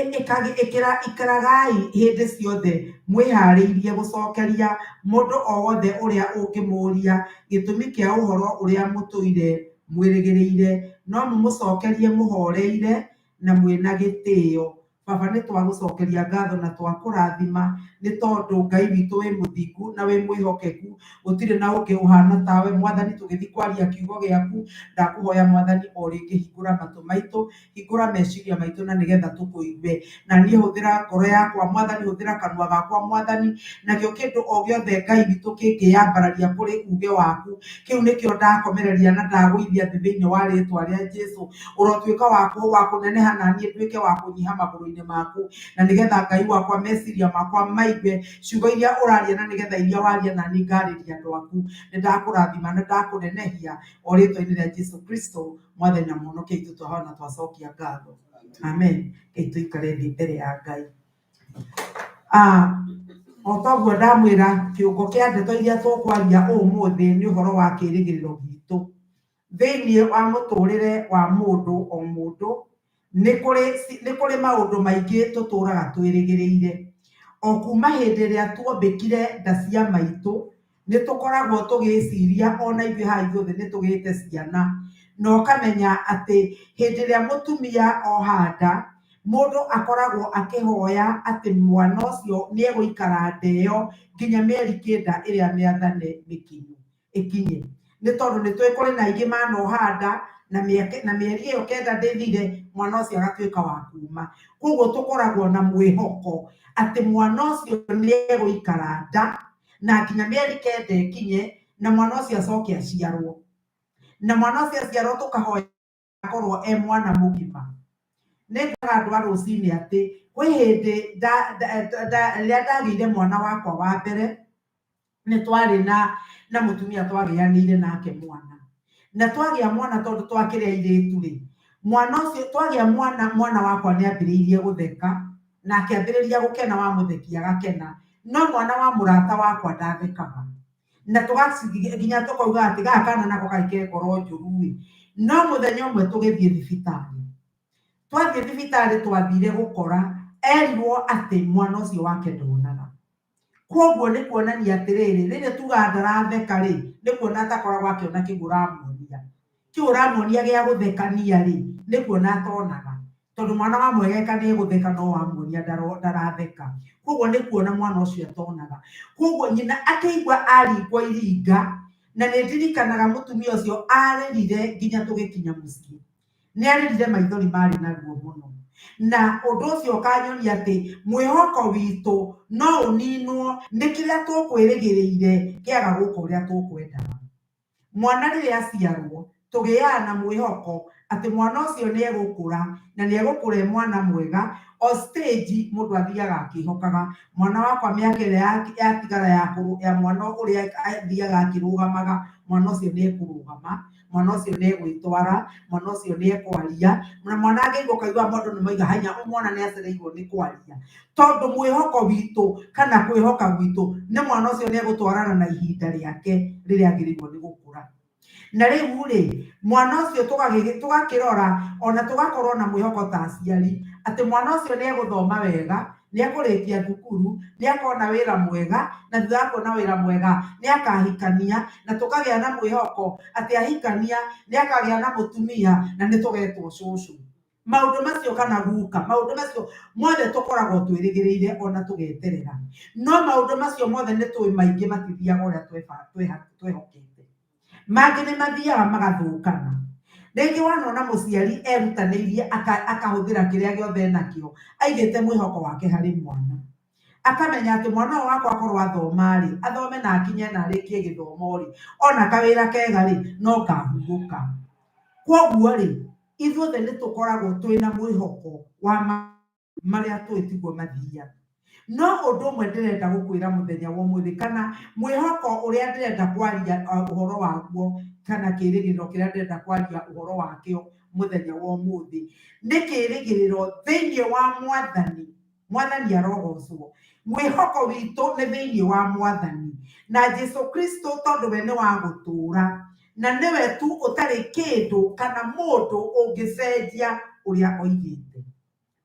ikaragai hĩndĩ ciothe mwĩhaarĩirie gũcokeria mũndũ o wothe ũrĩa ũngĩmũũria gĩtũmi kĩa ũhoro ũrĩa mũtũire mwĩrĩgĩrĩire, no mũmũcokerie mũhooreire na mwĩna gĩtĩo. Baba, nĩ twagũcokeria ngatho na twakũrathima nĩ tondũ Ngai witũ wĩ mũthingu na wĩ mwĩhokeku, gũtirĩ na ũngĩ ũhana tawe. Mwathani, tũgĩthiĩ kwaria kiugo gĩaku, ndakũhoya Mwathani o rĩngĩ hingũra matũ maitũ, hingũra meciria maitũ na nĩgetha tũkũigue. Na niĩ hũthĩra ngoro yakwa Mwathani, hũthĩra kanua gakwa Mwathani, nakĩo kĩndũ o gĩothe Ngai witũ kĩngĩyambararia kũrĩ uge waku, kĩu nĩkĩo ndakomereria na ndagũithia thĩ thĩinĩ wa rĩtwa rĩa Jesũ. Ũrotuĩka wa kũneneha na niĩ nduĩke wa kũnyiha magũrũ-inĩ maku, na nĩgetha Ngai wakwa meciria makwa maigue ciugo iria ũraria, na nĩgetha iria waria na niĩ ngarĩria andũ aku. Nĩ ndakũrathima na ndakũnenehia o rĩtwa-inĩ rĩa Jesũ Kristo Mwathani na Mũhonokia witũ, twahoya na twacokia ngatho. Amen. Ngai tũikare thĩ mbere ya Ngai. O toguo ndamwĩra, kĩongo kĩa ndeto iria tũkwaria ũmũthĩ nĩ ũhoro wa kĩĩrĩgĩrĩro gitũ thĩinĩ wa mũtũrĩre wa mũndũ o mũndũ. Nĩ kũrĩ maũndũ maingĩ tũtũraga twĩrĩgĩrĩire. O kuma hĩndĩ ĩrĩa tuombĩkire nda cia maitũ, nĩ tũkoragwo tũgĩciria ona ithuĩ haha ithuothe nĩ tũgĩte ciana, na ũkamenya atĩ hĩndĩ ĩrĩa mũtumia oha nda, mũndũ akoragwo akĩhoya atĩ mwana ũcio nĩ egũikara nda ĩyo nginya mĩeri 9 ĩrĩa mĩathane ĩkinye. Nĩ tondũ nĩ tũĩ kũrĩ na aingĩ manoha nda na mĩeri ĩyo 9 ndĩthire, mwana ũcio agatuĩka wa kuma. Koguo tũkoragwo na mwĩhoko atĩ mwana ũcio nĩ egũikara nda na nginya mĩeri 9 ĩkinye, na mwana ũcio acoke aciarwo. Na mwana ũcio aciarwo tũkahoya akorwo e mwana mũgima. Nĩ ngwĩraga andũ a rũcinĩ atĩ kwĩ hĩndĩ rĩrĩa ndagĩire mwana wakwa wa mbere, nĩ twarĩ na mũtumia twagĩanĩire nake mwana. Na twagĩa mwana tondũ twakĩrĩ airĩtu rĩ, mwana ũcio twagĩa mwana, mwana wakwa nĩ ambĩrĩirie gũtheka na akĩambĩrĩria gũkena, wamũthekia agakena, no mwana wa mũrata wakwa ndathekaga. Na nginya tũkauga atĩ gaka kana nako kaĩ ke ngoro njũru ĩ. No mũthenya ũmwe tũgĩthiĩ thibitarĩ, twathiĩ thibitarĩ twathire gũkora erirwo atĩ mwana ũcio wake ndonaga. Koguo nĩ kuonania atĩrĩrĩ, rĩrĩ tugaga ndaratheka rĩ, nĩ kuona atakoragwo akĩona kĩu ũramuonia. Kĩu ũramuonia gĩa gũthekania rĩ, nĩ kuona atonaga. Tondũ mwana wa mwegeka nĩ egũtheka no wamuonia ndaratheka. Koguo nĩ kuona mwana ũcio atonaga. Koguo nyina akĩigua aringwo iringa, na nĩ ndirikanaga mũtumia ũcio arĩrire nginya tũgĩkinya mũciĩ. Nĩ arĩrire maithori marĩ na ruo mũno. Na ũndũ ũcio ũkanyonia atĩ mwĩhoko witũ no ũninwo nĩ kĩrĩa tũkwĩrĩgĩrĩire kĩaga gũka ũrĩa tũkwendaga. Mwana rĩrĩa aciarwo, tũgĩaga na mwĩhoko atĩ mwana ũcio nĩ egũkũra, na nĩ egũkũra e mwana mwega. O stage mũndũ athiaga akĩhokaga mwana wakwa mĩaka ĩrĩa yatigara ya mwana ũrĩa athiaga akĩrũgamaga, mwana ũcio nĩ ekũrũgama, mwana ũcio nĩ egwĩtwara, mwana ũcio nĩ ekwaria, na mwana angĩigua ũkaigua mũndũ nĩ mauga hanya mwana nĩ acereirwo nĩ kwaria. Tondũ mwĩhoko witũ kana kwĩhoka gwitũ nĩ mwana ũcio nĩ egũtwarana na ihinda rĩake rĩrĩa agĩrĩirwo nĩ gũkũra. Na rĩu rĩ, mwana ũcio tũgakĩrora ona tũgakorwo na mwĩhoko ta aciari atĩ mwana ũcio nĩ egũthoma wega, nĩ ekũrĩkia thukuru, nĩ akona wĩra mwega, na thutha wa kuona wĩra mwega nĩ akahikania, na tũkagĩa na mwĩhoko atĩ ahikania nĩ akagĩa na mũtumia na nĩ tũgetwo cũcũ. Maũndũ macio kana guka, maũndũ macio mothe tũkoragwo twĩrĩgĩrĩire ona tũgeterera. No maũndũ macio mothe nĩ tũĩ maingĩ matithiaga ũrĩa twehokete. Mangĩ nĩ mathiaga magathũkana. Rĩngĩ wanona mũciari erutanĩirie akahũthĩra kĩrĩa gĩothe enakĩo, aigĩte mwĩhoko wake harĩ mwana. Akamenya atĩ mwana ũyũ wakwa akorwo athoma rĩ, athome na akinye na arĩkie gĩthomo rĩ, ona kawĩra kega rĩ, no ngahurũka. Koguo rĩ, ithuothe nĩ tũkoragwo twĩna mwĩhoko wa marĩa tũĩ tiguo mathiaga. No ũndũ ũmwe ndĩrenda gũkwĩra mũthenya wa ũmũthĩ, kana mwĩhoko ũrĩa ndĩrenda kwaria ũhoro waguo, kana kĩrĩgĩrĩro kĩrĩa ndĩrenda kwaria ũhoro wakĩo mũthenya wa ũmũthĩ, nĩ kĩrĩgĩrĩro thĩinĩ wa Mwathani. Mwathani arogocwo. Mwĩhoko witũ nĩ thĩinĩ wa Mwathani na Jesu Kristo, tondũ we nĩ wa gũtũũra na nĩwe tu ũtarĩ kĩndũ kana mũndũ ũngĩcenjia ũrĩa oigĩte.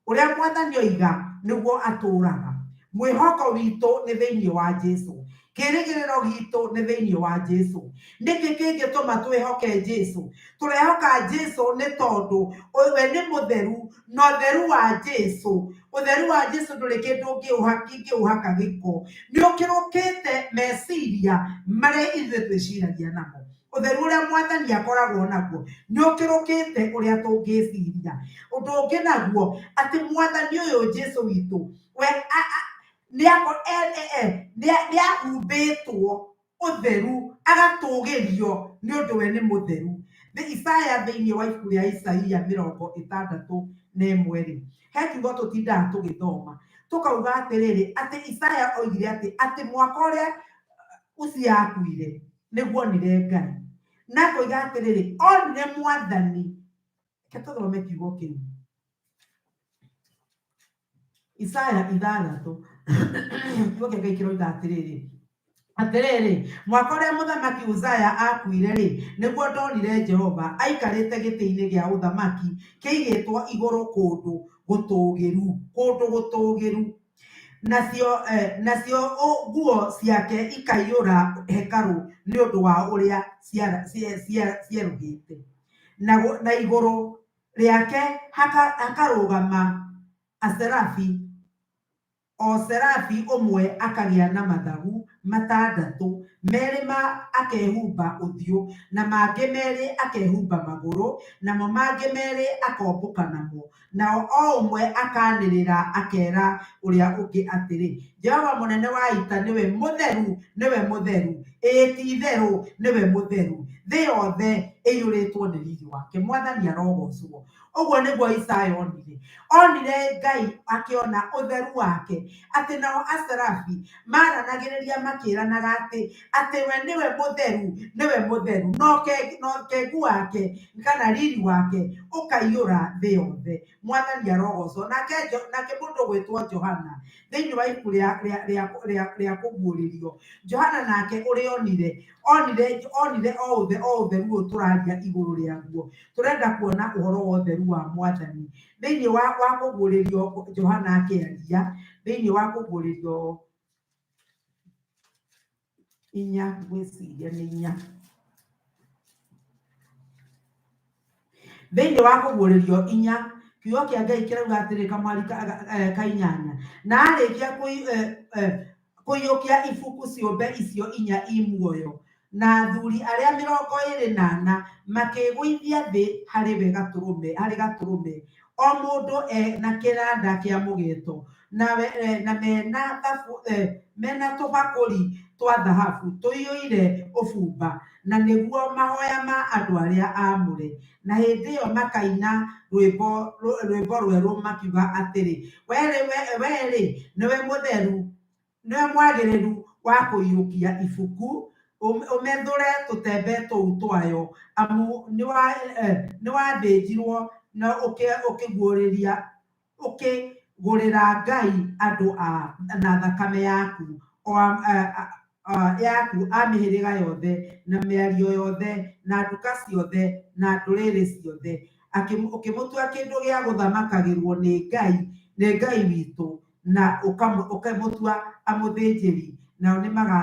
Ũrĩa Mwathani oiga nĩguo atũũraga. Mwĩhoko witũ nĩ thĩinĩ wa Jesu. Kĩrĩgĩrĩro gitũ nĩ thĩinĩ wa Jesu. Nĩkĩ kĩngĩtũma twĩhoke Jesu? Tũrehoka Jesu nĩ tondũ we nĩ mũtheru, na ũtheru wa Jesu, ũtheru wa Jesu ndũrĩ kĩndũ kĩngĩũhaka gĩko. Nĩ ũkĩrũkĩte meciria marĩa ithuĩ twĩciragia namo. Ũtheru ũrĩa Mwathani akoragwo naguo nĩ ũkĩrũkĩte ũrĩa tũngĩciria. Ũndũ ũngĩ naguo atĩ Mwathani ũyũ Jesu witũ we nĩ ahumbĩtwo ũtheru, agatũgĩrio nĩ ũndũ we nĩ mũtheru. Isaya thĩinĩ wa ibuku rĩa Isaia 61 rĩ, he kiugo tũtindaga tũgĩthoma tũkauga atĩrĩrĩ, atĩ Isaya oigire atĩ mwaka ũrĩa Uzia akuire nĩguo onire Ngai, na akoiga atĩrĩrĩ, onire Mwathani. Reke tũthome kiugo kĩu. Isaya 6, kiugo kĩa Ngai kĩroiga atĩrĩrĩ, atĩrĩrĩ, mwaka ũrĩa mũthamaki Uzaya akuire rĩ, nĩguo ndonire Jehova aikarĩte gĩtĩ-inĩ gĩa ũthamaki kĩigĩtwo igũrũ kũndũ gũtũũgĩru, kũndũ gũtũũgĩru. Nacio nguo ciake ikaiyũra hekarũ nĩ ũndũ wa ũrĩa cierũhĩte. Na igũrũ rĩake hakarũgama aserafi, o serafi ũmwe akagĩa na mathagu matandatũ, merĩ ma akehumba ũthiũ, na mangĩ merĩ akehumba magũrũ, namo mangĩ merĩ akombũka namo. Nao o ũmwe akanĩrĩra akera ũrĩa ũngĩ atĩrĩ, Jehova mũnene wa ita nĩwe mũtheru, nĩwe mũtheru, ĩĩ ti itherũ nĩwe mũtheru, thĩ yothe Ĩiyũrĩtwo nĩ riri wake. Mwathani arogocwo. Ũguo nĩguo Isaya onire. Onire Ngai akĩona ũtheru wake, atĩ nao aserafi maranagĩrĩria makĩranaga atĩ we nĩwe mũtheru, nĩwe mũtheru, na ũkengu wake kana riri wake ũkaiyũra thĩ yothe. Mwathani arogocwo. Nake mũndũ ũgwĩtwo Johana thĩinĩ wa ibuku rĩa kũguũrĩrio, Johana nake ũrĩa onire, onire o ũtheru ũyũ tũraria igũrũ rĩaguo. Tũrenda kuona ũhoro wa ũtheru wa Mwathani thĩinĩ wa kũguũrĩrio. Johana akĩaria thĩinĩ wa kũguũrĩrio 4, ngwĩciria nĩ 4, thĩinĩ wa kũguũrĩrio 4, kiugo kĩa Ngai kĩrauga atĩrĩ, kamwari ka 8, na arĩkia kũiyũkia ibuku, ciũmbe icio inya i muoyo na athuri arĩa 24 makĩĩgũithia thĩ harĩ we gatũrũme, harĩ gatũrũme, o mũndũ e na kĩnanda kĩa mũgeeto na mena tũbakũri twa thahabu tũiyũire ũbumba, na nĩguo mahoya ma andũ arĩa aamũre. Na hĩndĩ ĩyo makaina rwĩmbo rwerũ makiuga atĩrĩ, "We-rĩ nĩwe mũtheru, nĩwe mwagĩrĩru wa kũiyũkia ibuku ũmethũre tũtembe tũu twayo, amu nĩwathĩnjirwo na ũkĩguũrĩria ũkĩgũrĩra Ngai andũ na thakame yaku yaku a mĩhĩrĩga yothe na mĩario yothe na nduka ciothe na ndũrĩrĩ ciothe, ũkĩmũtua kĩndũ gĩa gũthamakagĩrwo nĩ Ngai witũ, na ũkĩmũtua amũthĩnjĩri, nao nĩmaga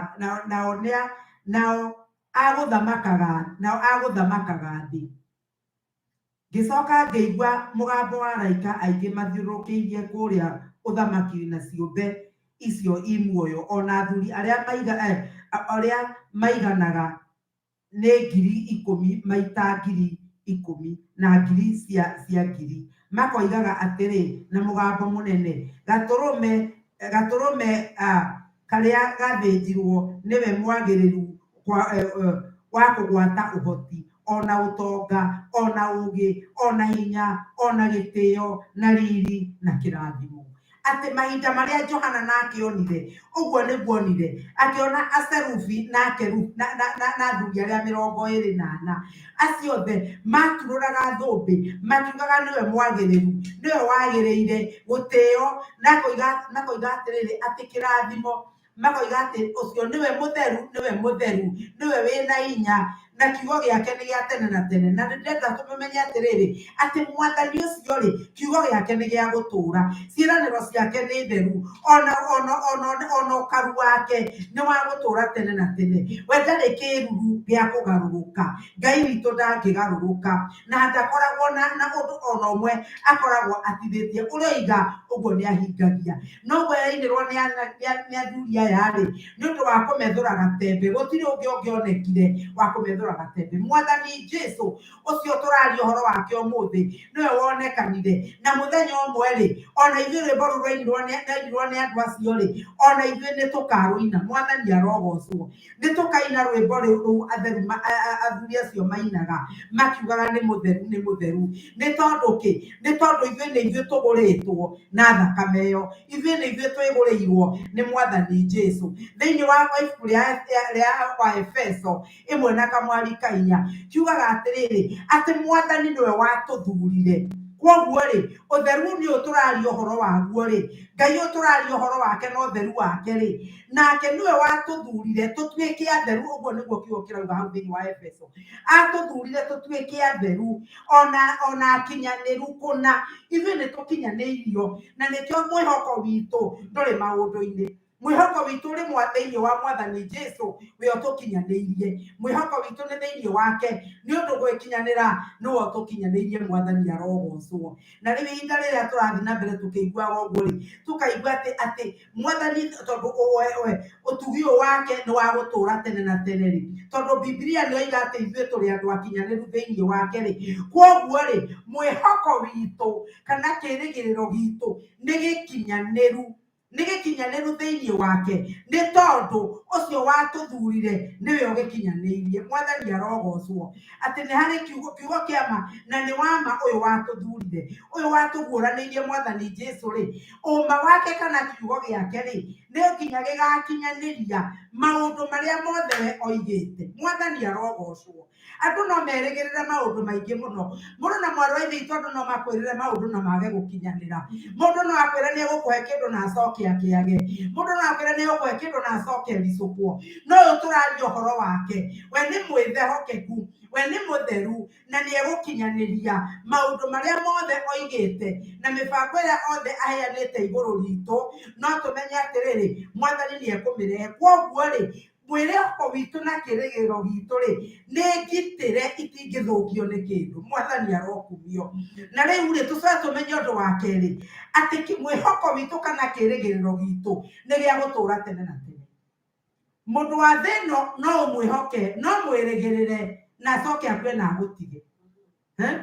nao nĩa nao agũthamakaga thĩ." Ngĩcoka ngĩigua mũgambo wa araika aingĩ mathiũrũrũkĩirie kũrĩa ũthamaki na ciũmbe icio i muoyo ona athuri arĩa maiganaga nĩ 10,000 maita 10,000 na ngiri cia ngiri, makoigaga atĩrĩ na mũgambo mũnene, "Gatũrũme karĩa gathĩnjirwo nĩwe mwagĩrĩru wa kũgwata ũhoti, ona ũtonga, ona ũũgĩ, ona hinya, ona gĩtĩo, na riri, na kĩrathimo." Atĩ mahinda marĩa Johana nake onire, ũguo nĩguo onire, akĩona acerubi na athuri arĩa 24 acio othe maturũraga thũmbĩ makiugaga nĩwe mwagĩrĩru, nĩwe wagĩrĩire gũtĩo, na koiga atĩrĩrĩ, atĩ kĩrathimo, makoiga atĩ ũcio nĩwe mũtheru, nĩwe mũtheru, nĩwe wĩna hinya, na kiugo gĩake nĩ gĩa tene na tene. Na nĩ ndĩrenda tũmenye atĩrĩrĩ, atĩ Mwathani ũcio rĩ, kiugo gĩake nĩ gĩa gũtũũra, ciĩranĩro ciake nĩ theru, ona ũkaru wake nĩ wa gũtũũra tene na tene. We ndarĩ kĩruru gĩa kũgarũrũka. Ngai witũ ndangĩgarũrũka na ndakoragwo na ũndũ ona ũmwe akoragwo atithĩtie. Ũrĩa oiga ũguo nĩ ahingagia. Noguo yainĩrwo nĩ athuri aya rĩ, nĩ ũndũ wa kũmethũra gatembe, gũtirĩ ũngĩ ũngĩonekire wa kũmethũra gatembe. Mwathani Jesu ũcio tũraria ũhoro wake ũmũthĩ nĩwe wonekanire. Na mũthenya ũmwe rĩ, ona ithuĩ rwĩmbo rũu rwainirwo nĩ andũ acio rĩ, ona ithuĩ nĩ tũkarũina. Mwathani arogocwo. Nĩ tũkaina rwĩmbo rũu atheru athuri acio mainaga makiugaga nĩ mũtheru, nĩ mũtheru. Nĩ tondũ kĩ? Nĩ tondũ ithuĩ nĩ ithuĩ tũgũrĩtwo na thakame ĩyo, ithuĩ nĩ ithuĩ twĩgũrĩirwo nĩ Mwathani Jesu. Thĩinĩ wa ibuku rĩa wa Efeso 1 na kamwari ka 4 kiugaga atĩrĩrĩ, atĩ Mwathani nĩwe watũthurire. Kwoguo rĩ, ũtheru nĩ ũyũ tũraria ũhoro waguo rĩ, Ngai ũyũ tũraria ũhoro wake na ũtheru wake rĩ, nake nĩwe watũthurire tũtuĩke atheru. Ũguo nĩguo kiugo kĩrauga hau thĩinĩ wa Efeso. Atũthurire tũtuĩke atheru ona akinyanĩru kũna. Ithuĩ nĩ tũkinyanĩirio, na nĩkĩo mwĩhoko witũ ndũrĩ maũndũ-inĩ. Mwĩhoko witũ ũrĩ thĩinĩ wa Mwathani Jesu we ũtũkinyanĩirie. Mwĩhoko witũ nĩ thĩinĩ wake, nĩ ũndũ gwĩkinyanĩra nĩwe ũtũkinyanĩirie. Mwathani arogocwo. Na rĩu ihinda rĩrĩa tũrathiĩ na mbere tũkĩiguaga ũguo rĩ, tũkaigua atĩ Mwathani, tondũ ũtugi ũyũ wake nĩ wa gũtũũra tene na tene rĩ, tondũ Bibilia nĩ oiga atĩ ithuĩ tũrĩ andũ akinyanĩru thĩinĩ wake rĩ, kwoguo rĩ, mwĩhoko witũ kana kĩĩrĩgĩrĩro gitũ nĩ gĩkinyanĩru. Nĩ gĩkinyanĩru thĩinĩ wake, nĩ tondũ ũcio watũthurire nĩwe ũgĩkinyanĩirie. Mwathani arogocwo atĩ nĩ harĩ kiugo, kiugo kĩa ma, na nĩ wa ma ũyũ watũthurire, ũyũ watũguũranĩirie Mwathani Jesu rĩ, ũma wake kana kiugo gĩake rĩ, nĩ nginya gĩgakinyanĩria maũndũ marĩa mothe we oigĩte. Mwathani arogocwo. Andũ no merĩgĩrĩre maũndũ maingĩ mũno. Mũrũ na mwarĩ wa ithe witũ, andũ no makwĩrĩre maũndũ na mage gũkinyanĩra. Mũndũ no akwĩre nĩ egũkũhe kĩndũ na acoke akĩage. Mũndũ no akwĩre nĩ egũkũhe kĩndũ na acoke ericũkwo. No ũyũ tũraria ũhoro wake, we nĩ mwĩthehokeku, we nĩ mũtheru, na nĩ egũkinyanĩria maũndũ marĩa mothe oigĩte na mĩbango ĩrĩa othe aheanĩte igũrũ ritũ. No tũmenye atĩrĩrĩ, Mwathani nĩ ekũmĩrehe. Kwoguo rĩ, mwĩrĩhoko witũ na kĩrĩgĩrĩro gitũ rĩ, nĩ ngitĩre, itingĩthũkio nĩ kĩndũ. Mwathani arokumio. Na rĩu rĩ, tũcoke tũmenye ũndũ wa kerĩ, atĩ mwĩhoko witũ kana kĩrĩgĩrĩro gitũ nĩ gĩa gũtũra tene na tene. Mũndũ wa thĩ ĩno no ũmwĩhoke, no mwĩrĩgĩrĩre na acoke akue na agũtige. Eh?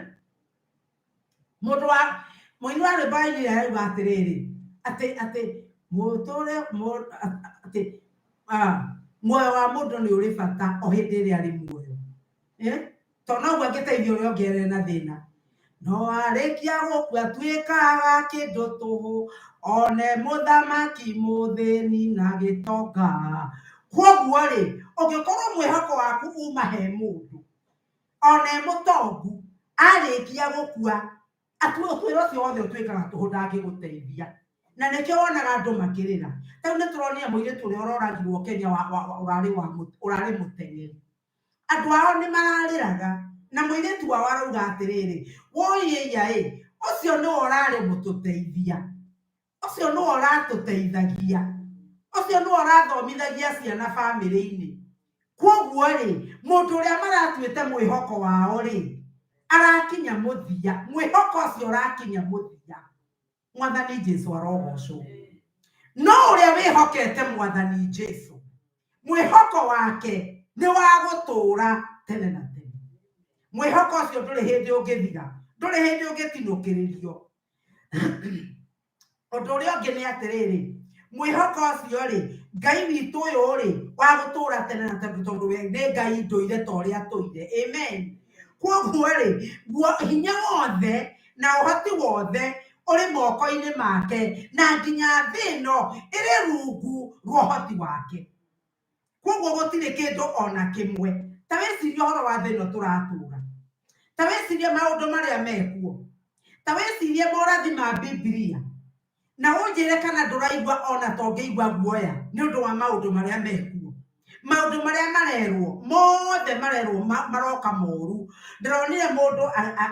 Mũndũ wa mũini wa rwĩmbo ainire arauga atĩrĩrĩ, atĩ mũtũre atĩ muoyo wa mũndũ nĩ ũrĩ bata o hĩndĩ ĩrĩa arĩ muoyo. Eh? Tondũ noguo angĩteithia ũrĩa ũngĩ arĩ na thĩna. No arĩkia gũkua atuĩkaga kĩndũ tũhũ, one mũthamaki mũthĩni na gĩtonga. Kwoguo rĩ, ũngĩkorwo mwĩhoko waku uma he mũndũ, one mũtongu, arĩkia gũkua, ũtuĩro ũcio wothe ũtuĩkaga tũhũ, ndangĩgũteithia. Na nĩkĩo wonaga andũ makĩrĩra. Ta rĩu nĩ tũronire mũirĩtu ũrĩa ũroragirwo Kenya ũrarĩ mũteng'eri. Andũ ao nĩ mararĩraga, na mũirĩtu wao arauga atĩrĩrĩ, woi ĩia ĩ, ũcio nĩwe ũrarĩ mũtũteithia, ũcio nĩwe ũratũteithagia, ũcio nĩwe ũrathomithagia ciana bamĩrĩ-inĩ. Kwoguo rĩ, mũndũ ũrĩa maratuĩte mwĩhoko wao rĩ, arakinya mũthia, mwĩhoko ũcio ũrakinya mũthia. Mwathani Jesu arogocwo. No ũrĩa wĩhokete Mwathani Jesu, mwĩhoko wake nĩ wa gũtũũra tene na tene. Mwĩhoko ũcio ndũrĩ hĩndĩ ũngĩthira, ndũrĩ hĩndĩ ũngĩtinũkĩrĩrio. Ũndũ ũrĩa ũngĩ nĩ atĩrĩrĩ, mwĩhoko ũcio rĩ, Ngai witũ ũyũ rĩ, wa gũtũũra tene na tene, tondũ we nĩ Ngai ndũire ta ũrĩa tũire. Amen. Kwoguo rĩ, hinya wothe na ũhoti wothe ũrĩ moko-inĩ make, na nginya thĩ ĩno ĩrĩ rungu rwa ũhoti wake. Kwoguo gũtirĩ kĩndũ ona kĩmwe. Ta wĩcirie ũhoro wa thĩ ĩno tũratũra, ta wĩcirie maũndũ marĩa mekuo, ta wĩcirie morathi ma Bibilia, na ũnjĩre kana ndũraigua ona ta ũngĩigua guoya nĩ ũndũ wa maũndũ marĩa mekuo, maũndũ marĩa marerwo mothe marerwo maroka moru. Ndĩronire mũndũ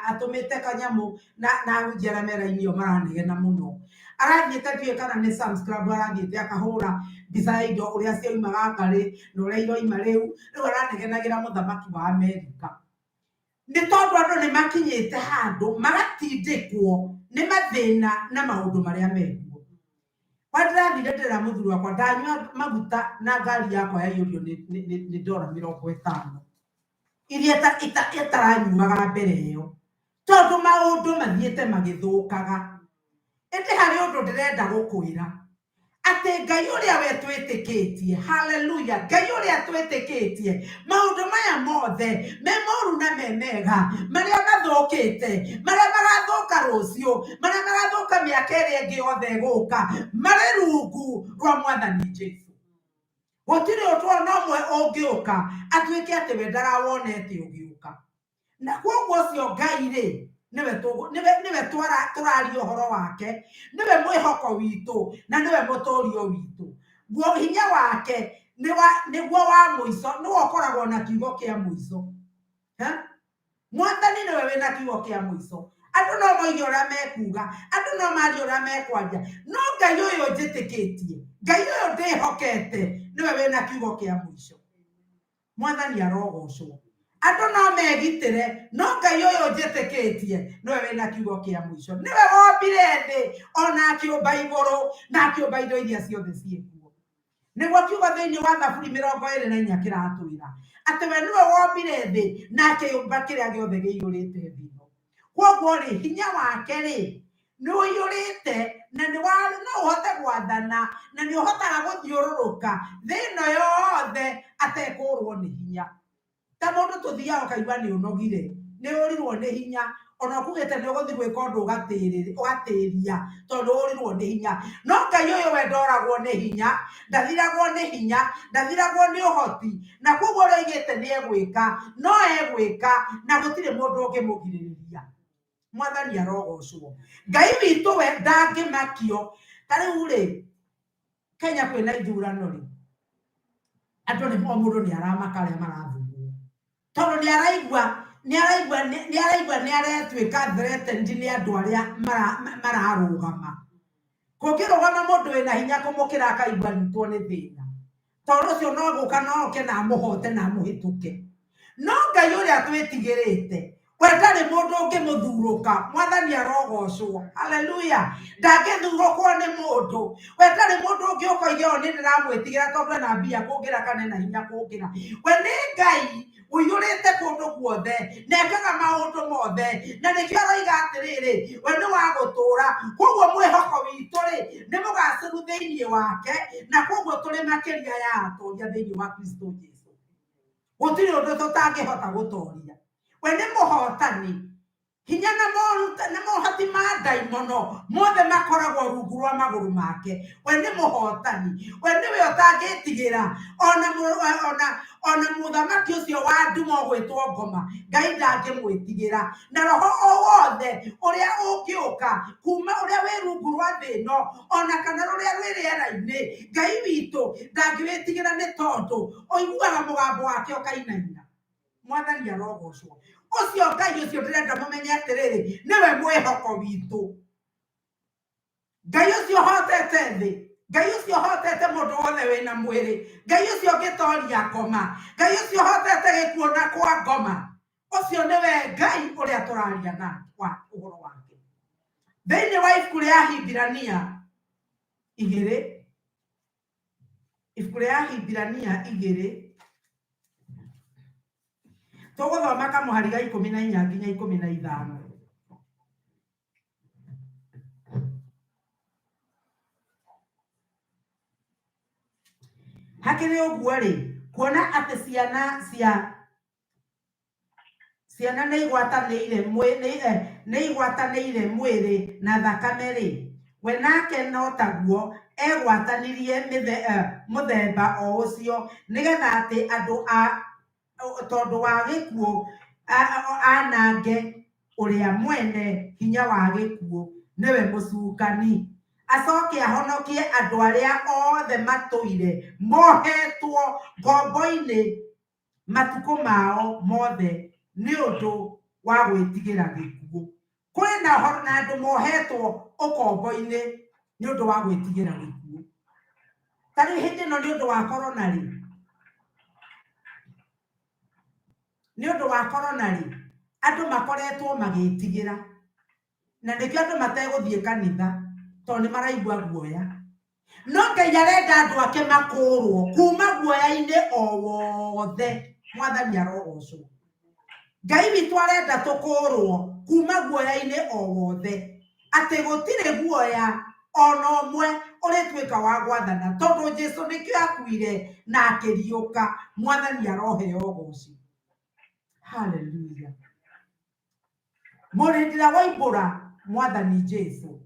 atũmĩte kanyamũ na ahunjia arĩa me raini ĩyo maranegena mũno. Arathiĩte ndiũĩ kana nĩ Sam's Club, arathiĩte akahũra mbica ya indo ũrĩa ciaumaga ngarĩ na ũrĩa iroima rĩu. Rĩu aranegenagĩra mũthamaki wa Amerika. Nĩ tondũ andũ nĩ makinyĩte handũ magatindĩkwo nĩ mathĩna na maũndũ marĩa mekuo. Kwa ndĩrathire ndĩra mũthuri wakwa ndanyua maguta na ngari yakwa yaiyũrio nĩ ndora 50 iria ĩtaranyuaga mbere ĩyo, tondũ maũndũ mathiĩte magĩthũkaga. Ĩndĩ harĩ ũndũ ndĩrenda gũkwĩra, atĩ Ngai ũrĩa we twĩtĩkĩtie, haleluya, Ngai ũrĩa twĩtĩkĩtie, maũndũ maya mothe me moru na me mega, marĩa mathũkĩte, marĩa magathũka rũciũ, marĩa magathũka mĩaka ĩrĩa ĩngĩ yothe ĩgũka, marĩ rungu rwa Mwathani Jesu. Gũtirĩ ũndũ ona ũmwe ũngĩũka atuĩke atĩ we ndarawonete ũgĩũka. Na kwoguo ũcio Ngai rĩ, nĩwe tũraria ũhoro wake, nĩwe mwĩhoko witũ na nĩwe mũtũrio witũ. Guo hinya wake nĩguo wa mũico, nĩwe ũkoragwo na kiugo kĩa mũico. Ha? Mwathani nĩwe wĩna kiugo kĩa mũico. Andũ no moige ũrĩa mekuga, andũ no marie ũrĩa mekwaria, no Ngai ũyũ njĩtĩkĩtie, Ngai ũyũ ndĩhokete, nĩwe wĩna kiugo kĩa mũico. Mwathani arogocwo. Andũ no megitĩre, no Ngai ũyũ njĩtĩkĩtie nĩwe wĩna kiugo kĩa mũico. Nĩwe wombire thĩ ona akĩũmba igũrũ na akĩũmba indo iria ciothe ciĩkuo. Nĩguo kiugo thĩinĩ wa Thaburi 24 kĩratwĩra atĩ we nĩwe wombire thĩ na akĩũmba kĩrĩa gĩothe gĩiyũrĩte thĩ ĩno. Kwoguo rĩ, hinya wake rĩ, Nĩ ũiyũrĩte na nĩ wa no ũhote gwathana na nĩ ũhotaga gũthiũrũrũka thĩ ĩno yothe atekũrwo nĩ hinya. Ta mũndũ tũthiaga ũkaigua nĩ ũnogire, nĩ ũrirwo nĩ hinya, ona ũkugĩte nĩ ũgũthiĩ gwĩka ũndũ ũgatĩria tondũ ũrirwo nĩ hinya. No Ngai ũyũ we ndoragwo nĩ hinya, ndathiragwo nĩ hinya, ndathiragwo nĩ ũhoti, na koguo ũrĩa oigĩte nĩ egwĩka, no egwĩka na gũtirĩ mũndũ ũngĩmũgirĩrĩria. Mwathani arogocwo. Ngai witũ we ndangĩmakio. Ta rĩu rĩ, Kenya kwĩna ithurano rĩ, andũ nĩ o mũndũ nĩ aramaka arĩa marathurwo, tondũ nĩ araigua nĩ araigua nĩ araigua nĩ aretuĩka threatened nĩ andũ arĩa mararũgama. Kũngĩrũgama mũndũ wĩna hinya kũmũkĩra akaigua anyitwo nĩ thĩna, tondũ ũcio no gũka no oke na amũhote na amũhĩtũke. No Ngai ũrĩa twĩtigĩrĩte, we ndarĩ mũndũ ũngĩmũthurũka. Mwathani arogocwo. Haleluya. Ndangĩthurũkwo nĩ mũndũ. We ndarĩ mũndũ ũngĩ ũkoige o nĩ ndĩramwĩtigĩra tondũ ena mbia kũngĩra kana ena hinya kũngĩra. We nĩ Ngai ũiyũrĩte kũndũ guothe na ekaga maũndũ mothe, na nĩkĩo aroiga atĩrĩrĩ, we nĩ wa gũtũũra. Koguo mwĩhoko witũ rĩ nĩ mũgacĩru thĩinĩ wake, na koguo tũrĩ makĩria ya atoria thĩinĩ wa Kristo Jesu. Gũtirĩ ũndũ tũtangĩhota gũtoria. We nĩ mũhotani. Hinya na na mohoti ma ndaimono mothe makoragwo rungu rwa magũrũ make. We nĩ mũhotani. We nĩwe ũtangĩtigĩra ona ona ona mũthamaki ũcio wa nduma ũgwĩtwo ngoma, Ngai ndangĩmwĩtigĩra. Na roho o wothe ũrĩa ũngĩũka kuma ũrĩa wĩ rungu rwa thĩ ĩno ona kana rũrĩa rwĩ rĩera-inĩ, Ngai witũ ndangĩwĩtigĩra, nĩ tondũ ũiguaga mũgambo wake ũkainaina. Mwathani arogocwo. Ũcio Ngai ũcio ndĩrenda mũmenye atĩrĩrĩ, nĩwe mwĩhoko witũ. Ngai ũcio ũhotete thĩ, Ngai ũcio ũhotete mũndũ wothe wĩna mwĩrĩ, Ngai ũcio ũngĩtoria ngoma, Ngai ũcio ũhotete gĩkuũ na kwa ngoma, ũcio nĩwe Ngai ũrĩa tũraria na wa ũhoro wake. Thĩinĩ wa ibuku rĩa Ahibirania igĩrĩ, ibuku rĩa Ahibirania igĩrĩ, tũgũthoma kamũhari ga 14 nginya 15. Hakĩrĩ ũguo rĩ, kuona atĩ ciana cia ciana nĩ igwatanĩire nĩ igwatanĩire mwĩrĩ na thakame rĩ, we nake no taguo egwatanirie mũthemba o ũcio, nĩgetha atĩ andũ a tondũ wa gĩkuũ anange ũrĩa mwene hinya wa gĩkuũ, nĩwe mũcukani, acoke ahonokie andũ arĩa othe matũire mohetwo ngombo-inĩ matukũ mao mothe nĩ ũndũ wa gwĩtigĩra gĩkuũ. Kũrĩ na ũhoro na andũ mohetwo ũkombo-inĩ nĩ ũndũ wa gwĩtigĩra gĩkuũ. Ta rĩu hĩndĩ ĩno nĩ ũndũ wa korona rĩ, nĩ ũndũ wa korona rĩ, andũ makoretwo magĩtigĩra, na nĩkĩo andũ mategũthiĩ kanitha tondũ nĩ maraigua guoya. No Ngai arenda andũ ake makũrwo kuma guoya-inĩ o wothe. Mwathani arogocwo. Ngai witũ arenda tũkũrwo kuma guoya-inĩ o wothe, atĩ gũtirĩ guoya ona ũmwe ũrĩtuĩka wa gwathana, tondũ Jesu nĩkĩo akuire na akĩriũka. Mwathani aroheo ũgoci. Haleluya. Mũrĩ hĩndĩ ĩrĩa waimbũra Mwathani Jesu,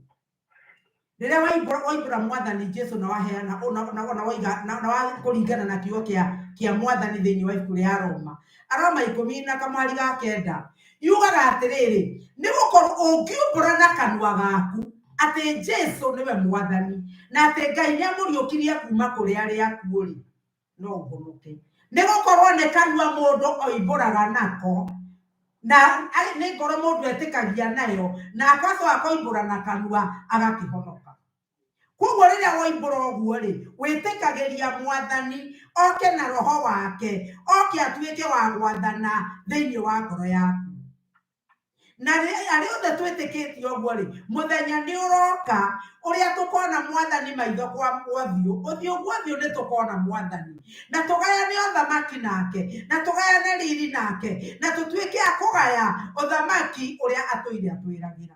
rĩrĩa waimbũra waimbũra Mwathani Jesu na waheana na waiga na kũringana na kiugo kĩa Mwathani thĩinĩ wa ibuku rĩa Roma, Aroma ikũmi na kamwari ga kenda, yugaga atĩrĩrĩ, nĩ gũkorwo ũngiumbũra na kanua gaku atĩ Jesu nĩwe Mwathani na atĩ Ngai nĩ amũriũkirie kuma kũrĩ arĩa akuũ rĩ, no ũhonoke. Nĩ gũkorwo nĩ kanua mũndũ oimbũraga nako, na nĩ ngoro mũndũ etĩkagia nayo, na agacoka akoimbũra na kanua agakĩhonoka. Koguo rĩrĩa woimbũra ũguo rĩ, wĩtĩkagĩria Mwathani oke na roho wake, oke atuĩke wa gwathana thĩinĩ wa ngoro yaku. Na arĩa othe twĩtĩkĩtie ũguo rĩ, mũthenya nĩ ũroka ũrĩa tũkona Mwathani maitho kwa ũthiũ, ũthiũ kwa ũthiũ nĩ tũkona Mwathani, na tũgayane ũthamaki nake, na tũgayane riri nake, na tũtuĩke a kũgaya ũthamaki ũrĩa atũire atwĩragĩra.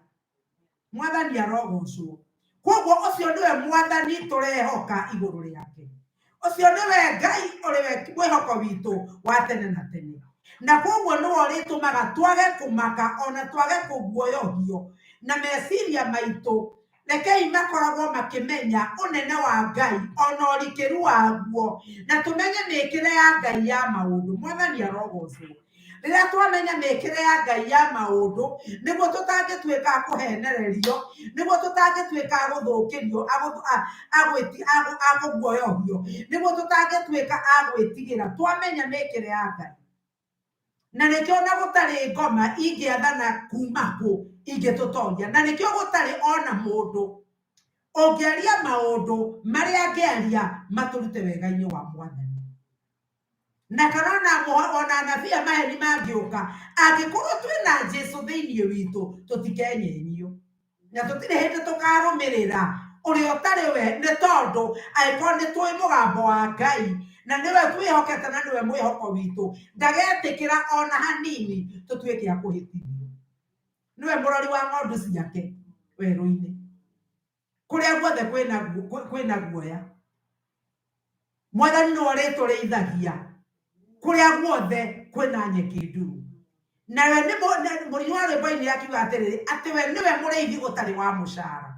Mwathani arogocwo. Koguo ũcio nĩwe mwathani tũrehoka igũrũ rĩake, ũcio nĩwe Ngai ũrĩ we mwĩhoko witũ wa tene na tene, na koguo nĩwe ũrĩtũmaga twage kũmaka ona twage kũguoyohio na meciria maitũ. Rekei makoragwo makĩmenya ũnene wa Ngai ona ũrikĩru waguo, na tũmenye mĩkĩre ya Ngai ya maũndũ. Mwathani arogocwo. Rĩrĩa twamenya mĩkĩre ya Ngai ya maũndũ, nĩguo tũtangĩtuĩka a kũhenererio, nĩguo tũtangĩtuĩka a gũthũkĩrio, a kũguoyohio, nĩguo tũtangĩtuĩka a gwĩtigĩra twamenya mĩkĩre ya Ngai. Na nĩkĩo ona gũtarĩ ngoma ingĩathana kuma kũ ingĩtũtoria, na nĩkĩo gũtarĩ ona mũndũ ũngĩaria maũndũ marĩa angĩaria matũrute wega-inĩ wa mwathani. Na kana ona anabii a maheni mangĩũka, angĩkorwo twĩna Jesu thĩinĩ witũ, tũtikenyenyio na tũtirĩ hĩndĩ tũkarũmĩrĩra ũrĩa ũtarĩ we, nĩ tondũ angĩkorwo nĩ tũĩ mũgambo wa Ngai na nĩwe twĩhokete na nĩwe mwĩhoko witũ, ndagetĩkĩra ona hanini tũtuĩke a kũhĩtithio. Nĩwe mũrori wa ng'ondu ciake werũ-inĩ, kũrĩa guothe kwĩna guoya. Mwathani nĩwe ũrĩtũrĩithagia kũrĩa guothe kwĩna nyeki nduru. Nawe nĩ mũini wa rwĩmbo-inĩ akiuga atĩrĩrĩ, atĩ we nĩwe mũrĩithi ũtarĩ wa mũcara.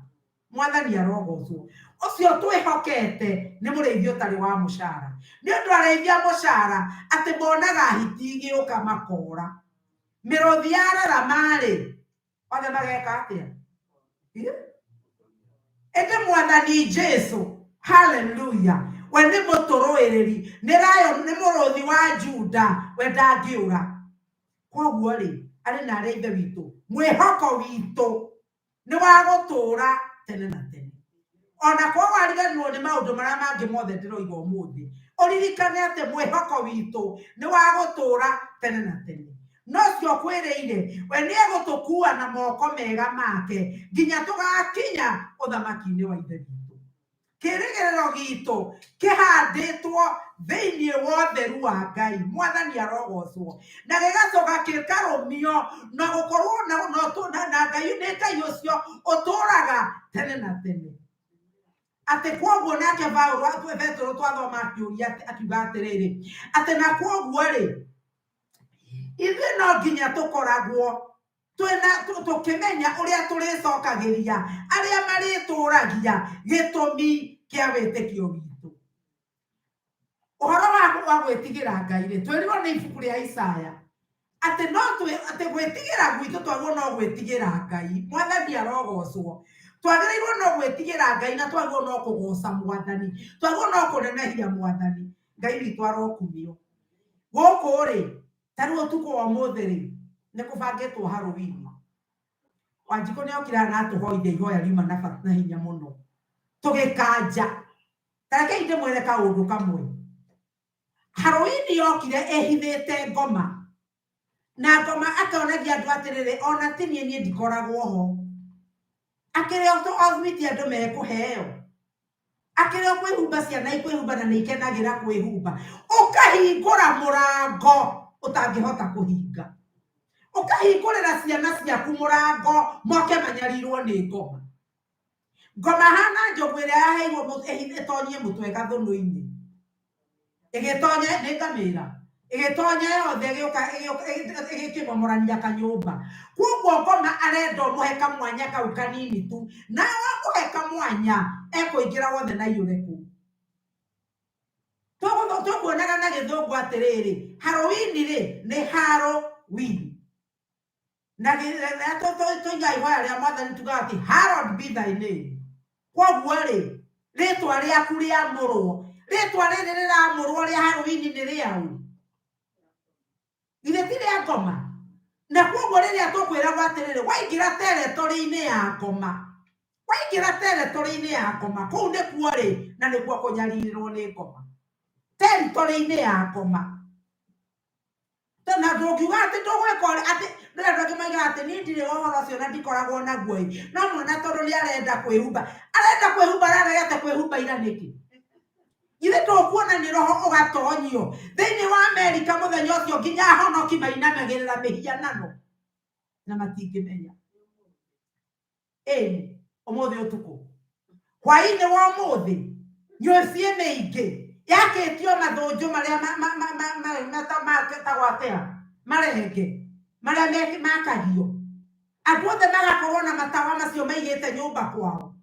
Mwathani arogocwo. Ũcio twĩhokete nĩ mũrĩithi ũtarĩ wa mũcara. Nĩ ũndũ arĩithi a mũcara atĩ monaga hiti igĩũka makora. Mĩrũthi yararama-rĩ, othe mageka atĩa? Ĩndĩ mwathani Jesu, haleluya, we nĩ mũtũrũĩrĩri, nĩ lion, nĩ mũrũthi wa Juda, we ndangĩũra. Koguo rĩ, arĩ na arĩa ithe witũ, mwĩhoko witũ nĩ wa gũtũũra tene na tene. Ona korwo wariganĩrwo nĩ maũndũ marĩa mangĩ mothe ndĩroiga ũmũthĩ, ũririkane atĩ mwĩhoko witũ nĩ wa gũtũũra tene na tene. No ũcio ũkwĩrĩire, we nĩ egũtũkua na moko mega make nginya tũgakinya ũthamaki-inĩ wa Ithe witũ. Kĩrĩgĩrĩro gitũ kĩhandĩtwo thĩinĩ wa ũtheru wa Ngai. Mwathani arogocwo. Na gĩgacoka gĩkarũmio na gũkorwo na, na, na, na Ngai, nĩ Ngai ũcio ũtũũraga tene na tene. Atĩ kwoguo nake Paulo, Petero twathoma akĩũria akiuga atĩrĩrĩ, atĩ na kwoguo rĩ, ithuĩ no nginya tũkoragwo twĩna tũkĩmenya ũrĩa tũrĩcokagĩria arĩa marĩtũragia gĩtũmi kĩa wĩtĩkio witũ. Ũhoro wa gwĩtigĩra Ngai rĩ, twĩrirwo nĩ ibuku rĩa Isaya atĩ no twĩ, atĩ gwĩtigĩra gwitũ twagĩrĩirwo no gwĩtigĩra Ngai. Mwathani arogocwo. Twagĩrĩirwo no gwĩtigĩra Ngai na twagĩrĩirwo no kũgoca Mwathani, twagĩrĩirwo no kũnenehia Mwathani. Ngai witũ arokumio. Gũkũ rĩ, ta rĩu ũtukũ wa ũmũthĩ rĩ, nĩ kũbangĩtwo Halloween. Wanjikũ nĩ okire haha na atũhoithia ihoya riuma na bata na hinya mũno, tũgĩkanja. Ta rekei ndĩmwĩre kaũndũ kamwe. Halloween yokire ĩhithĩte ngoma, na ngoma akonagia andũ atĩrĩrĩ, ona ti niĩ, niĩ ndikoragwo ho. Akĩrĩ o thwiti andũ mekũheo, akĩrĩ o kwĩhumba, ciana ikwĩhumba na nĩ ikenagĩra kwĩhumba. Ũkahingũra mũrango ũtangĩhota kũhinga, ũkahingũrĩra ciana ciaku mũrango moke manyarirwo nĩ ngoma. Ngoma hana njogu ĩrĩa yaheirwo ĩtonyie mũtwe gathũnũ-inĩ, ĩgĩtonya nĩ ngamĩra, ĩgĩtonya yothe, ĩgĩũka ĩgĩkĩmomorania kanyũmba. Koguo ngoma arenda ũmũhe kamwanya kau kanini tu, na wamũhe kamwanya ekũingĩra wothe na iyũre kũu. Tũkuonaga na gĩthũngũ atĩrĩrĩ, Halloween rĩ nĩ Halloween, na rĩrĩa tũigaga ihoya rĩa mwathani tugaga atĩ hallowed be thy name. Koguo rĩ, rĩtwa rĩaku rĩamũrwo, rĩtwa rĩrĩ rĩramũrwo rĩa Halloween nĩ rĩaũ? Githĩ ti rĩa ngoma? Na koguo rĩrĩa tũkwĩragwo atĩrĩrĩ, waingĩra territory-inĩ ya ngoma, waingĩra territory-inĩ ya ngoma, kũu nĩkuo rĩ, na nĩkuo kũnyarirĩrwo nĩ ngoma, territory-inĩ ya ngoma. Na ndũngiuga atĩ ndũgwĩka ũrĩa, atĩ nĩ andũ angĩ maigaga atĩ niĩ ndirĩ ũhoro ũcio na ndikoragwo naguo ĩ, no mwana tondũ nĩ arenda kwĩhumba, arenda kwĩhumba, araregete kwĩhumba ira nĩkĩ? Githĩ ndũkuona nĩ roho ũgatonyio thĩinĩ wa Amerika mũthenya ũcio, nginya ahonoki mainamagĩrĩra mĩhianano na matingĩmenya. Ĩni, ũmũthĩ ũtukũ hwainĩ wa ũmũthĩ mĩciĩ mĩingĩ yakĩtio mathũnjũ marĩa metagwo atĩa, marenge marĩa makagio, andũ othe magakorwo na matawa macio maigĩte nyũmba kwao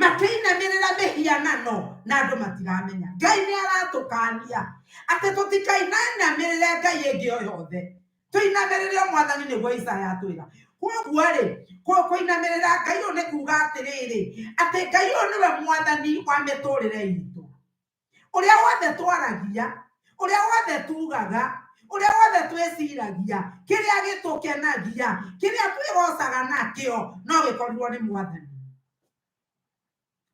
makĩinamĩrĩra mĩhianano, na andũ matiramenya. Ngai nĩ aratũkania atĩ tũtikainamĩrĩre ngai ĩngĩ o yothe, tũinamĩrĩre o Mwathani, nĩguo Isaya atwĩra. Koguo rĩ, kũinamĩrĩra Ngai ũyũ nĩ kuga atĩrĩrĩ, atĩ Ngai ũyũ nĩwe Mwathani wa mĩtũrĩre itũ. Ũrĩa wothe twaragia, ũrĩa wothe tugaga, ũrĩa wothe twĩciragia, kĩrĩa gĩtũkenagia, kĩrĩa twĩgocaga nakĩo, no gĩkorirwo nĩ Mwathani.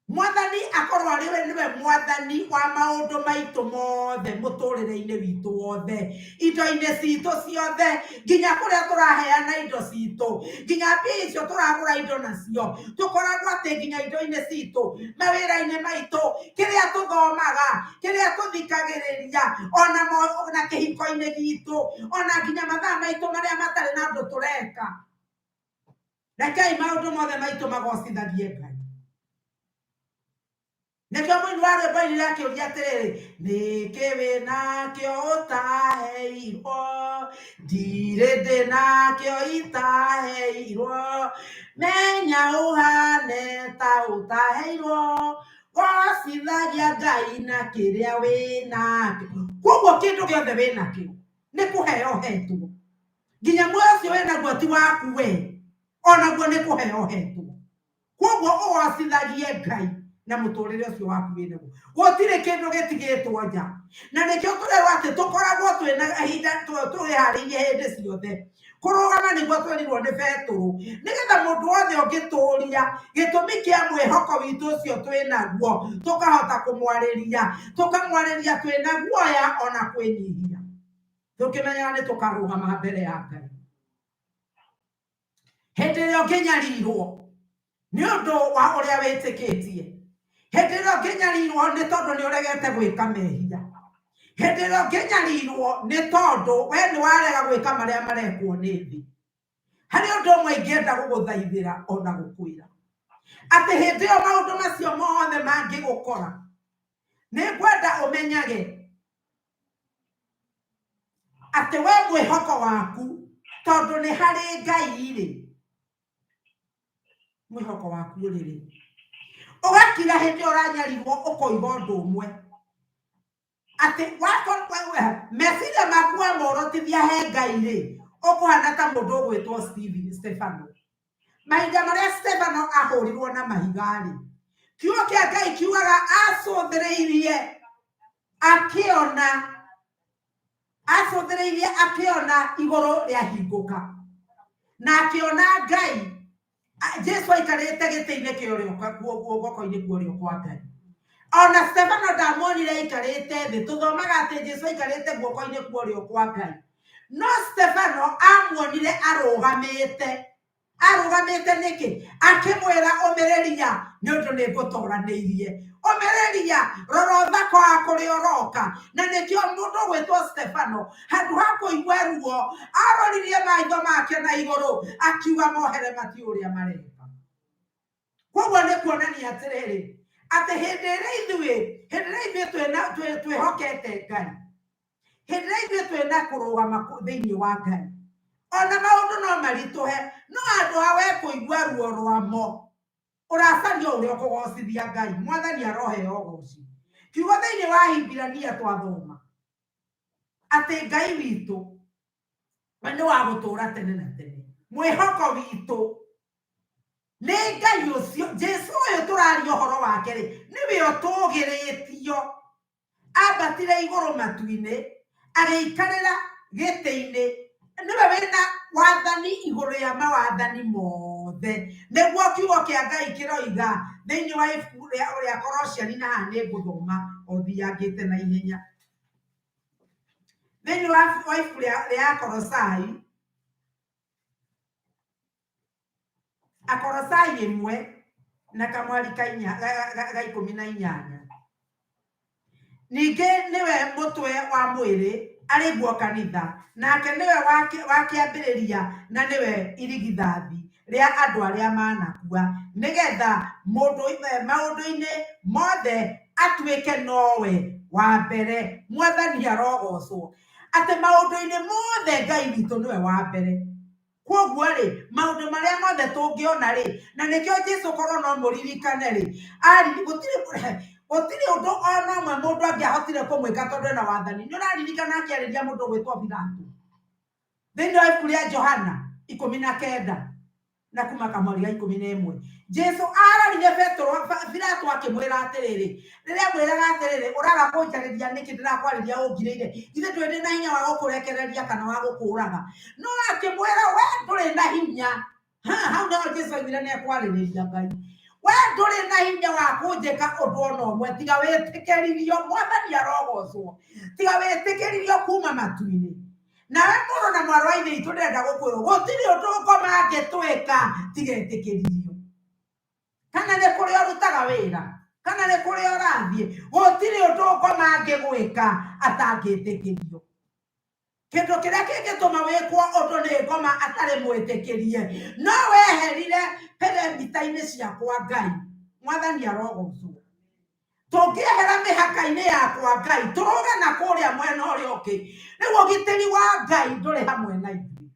Mwathani akorwo arĩ we nĩwe Mwathani wa maũndũ maitũ mothe mũtũrĩre-inĩ witũ wothe, indo-inĩ citũ ciothe, nginya kũrĩa tũraheana indo citũ, nginya mbia icio tũragũra indo nacio, tũkoragwo atĩ nginya indo-inĩ citũ, mawĩra-inĩ maitũ, kĩrĩa tũthomaga, kĩrĩa tũthikagĩrĩria, ona na kĩhiko-inĩ gitũ, ona nginya mathaa maitũ marĩa matarĩ na ũndũ tũreka. Rekei maũndũ mothe maitũ magocithagie Ngai. Nĩkĩo mũini wa rwĩmbo ainire akĩũria atĩrĩrĩ, nĩkĩ wĩ nakĩo ũtaheirwo, ndirĩ ndĩ nakĩo itaheirwo, menya ũhane ta ũtaheirwo, gocithagia Ngai na kĩrĩa wĩ nakĩo. Koguo kĩndũ gĩothe wĩ nakĩo nĩ kũheo ũhetwo, nginya muoyo ũcio wĩ naguo ti waku we, onaguo nĩ kũheo ũhetwo. Koguo ũgocithagie Ngai na mũtũrĩre ũcio waku wĩ naguo. Gũtirĩ kĩndũ gĩtigĩtwo nja, na nĩkĩo tũrerwo atĩ tũkoragwo twĩna ihinda twĩharĩirie hĩndĩ ciothe kũrũgama, nĩguo twerirwo nĩ Betũrũ, nĩgetha mũndũ wothe ũngĩtũria gĩtũmi kĩa mwĩhoko witũ ũcio twĩ naguo, tũkahota kũmwarĩria, tũkamwarĩria twĩna guoya ona kwĩnyihia, tũkĩmenyaga nĩ tũkarũgama mbere ya Ngai. Hĩndĩ ĩrĩa ũngĩnyarirwo nĩ ũndũ wa ũrĩa wĩtĩkĩtie, hĩndĩ ĩrĩa ũngĩnyarirwo nĩ tondũ nĩ ũregete gwĩka mehia, hĩndĩ ĩrĩa ũngĩnyarirwo nĩ tondũ we nĩ warega gwĩka marĩa marekwo nĩ thĩ, harĩ ũndũ ũmwe ingĩenda gũgũthaithĩra ona gũkwĩra, atĩ hĩndĩ ĩyo maũndũ macio mothe mangĩgũkora, nĩ ngwenda ũmenyage atĩ we mwĩhoko waku tondũ nĩ harĩ Ngai rĩ, mwĩhoko waku ũrĩ rĩ, ũgakira hĩndĩ ĩyo ũranyarirwo, ũkoiga ũndũ ũmwe atĩ meciria maku wamorotithia he Ngai rĩ, ũkũhana ta mũndũ ũgwĩtwo Stephen Stefano. Mahinda marĩa Stefano ahũrirwo na mahiga rĩ, kiugo kĩa Ngai kiugaga acũthĩrĩirie akĩona, acũthĩrĩirie akĩona igũrũ rĩahingũka, na akĩona Ngai Jesu aikarĩte gĩtĩ-inĩ kĩa ũrĩo, guoko-inĩ kwa ũrĩo kwa Ngai. Ona Stefano ndamuonire aikarĩte thĩ, tũthomaga atĩ Jesu aikarĩte guoko-inĩ kwa ũrĩo kwa Ngai, no Stefano amuonire arũgamĩte. Arũgamĩte nĩkĩ? Akĩmwĩra, ũmĩrĩria, nĩ ũndũ nĩ ngũtoranĩirie. Ũmĩrĩria, rora ũthaka wa kũrĩa ũroka. Na nĩkĩo mũndũ ũgwĩtwo Stefano, handũ ha kũigua ruo, aroririe maitho make na igũrũ, akiuga mohere matiũĩ ũrĩa mareka. Koguo nĩ kuonania atĩrĩrĩ, atĩ hĩndĩ ĩrĩa ithuĩ, hĩndĩ ĩrĩa ithuĩ twĩhokete Ngai, hĩndĩ ĩrĩa ithuĩ twĩna kũrũgama thĩinĩ wa Ngai, ona maũndũ no maritũhe, no handũ ha we kũigua ruo rwamo, ũracaria ũrĩa ũkũgocithia Ngai. Mwathani aroheo ũgoci. Kiugo thĩinĩ wa Hibirania twathoma atĩ Ngai witũ we nĩ wa gũtũũra tene na tene. Mwĩhoko witũ nĩ Ngai ũcio. Jesu ũyũ tũraria ũhoro wake rĩ, nĩwe ũtũgĩrĩtio, ambatire igũrũ matu-inĩ, agĩikarĩra gĩtĩ-inĩ, nĩwe wĩna wathani igũrũ rĩa mawathani mothe. Nĩguo kiugo kĩa Ngai kĩroiga thĩinĩ wa ibuku rĩa Kolosiani, na haha nĩ ngũthoma o thiangĩte na ihenya. Thĩinĩ wa ibuku rĩa Akolosai, Akolosai 1 na kamwari ga 18. Ningĩ nĩwe mũtwe wa mwĩrĩ, arĩ guo kanitha, nake nĩwe wa kĩambĩrĩria na nĩwe irigithathi, rĩa andũ arĩa manakua, nĩgetha mũndũ maũndũ-inĩ mothe atuĩke nowe wa mbere. Mwathani arogocwo atĩ maũndũ-inĩ mothe Ngai witũ nĩwe wa mbere. Koguo rĩ, maũndũ marĩa mothe tũngĩona rĩ, na nĩkĩo Jesu korwo no mũririkane rĩ, ari gũtirĩ gũtirĩ ũndũ ona ũmwe mũndũ angĩahotire kũmwĩka tondũ ena wathani. Nĩ ũraririkana akĩarĩria mũndũ gwĩtwo Pilato thĩinĩ wa ibuku rĩa Johana 19 na kuma kamweri ga 11, Jesu arorire Petero Pilato akĩmwĩra atĩrĩrĩ, rĩrĩa amwĩraga atĩrĩrĩ, ũraga kũnjarĩria nĩkĩ ndĩrakwarĩria ũngirĩire, ithe ndũrĩ ndĩ na hinya wa gũkũrekereria kana wa gũkũraga. No akĩmwĩra we ndũrĩ na hinya. Ha, hau nĩho Jesu augire nĩ ekwarĩrĩria Ngai. We ndũrĩ na hinya wa kũnjĩka ũndũ ona ũmwe tiga wĩtĩkĩririo. Mwathani arogocwo. Tiga wĩtĩkĩririo kuma matu-inĩ. Nawe mũrũ na mwarĩ wa ithe witũ, ndĩrenda gũkwĩrwo gũtirĩ ũndũ ngoma angĩtwĩka tiga etĩkĩririo. Kana nĩ kũrĩa ũrutaga wĩra, kana nĩ kũrĩa ũrathiĩ, gũtirĩ ũndũ ngoma angĩgwĩka atangĩtĩkĩrio. Kĩndũ kĩrĩa kĩngĩtũma wĩkwo ũndũ nĩ ngoma atarĩ mwĩtĩkĩrie no weherire peremita-inĩ ciakwa Ngai. Mwathani arogocwo. Tũngĩehera mĩhaka-inĩ yakwa Ngai, tũrũge na kũrĩa mwena ũrĩa ũngĩ, rĩu ũgitĩri wa Ngai ndũrĩ hamwe na ithuĩ.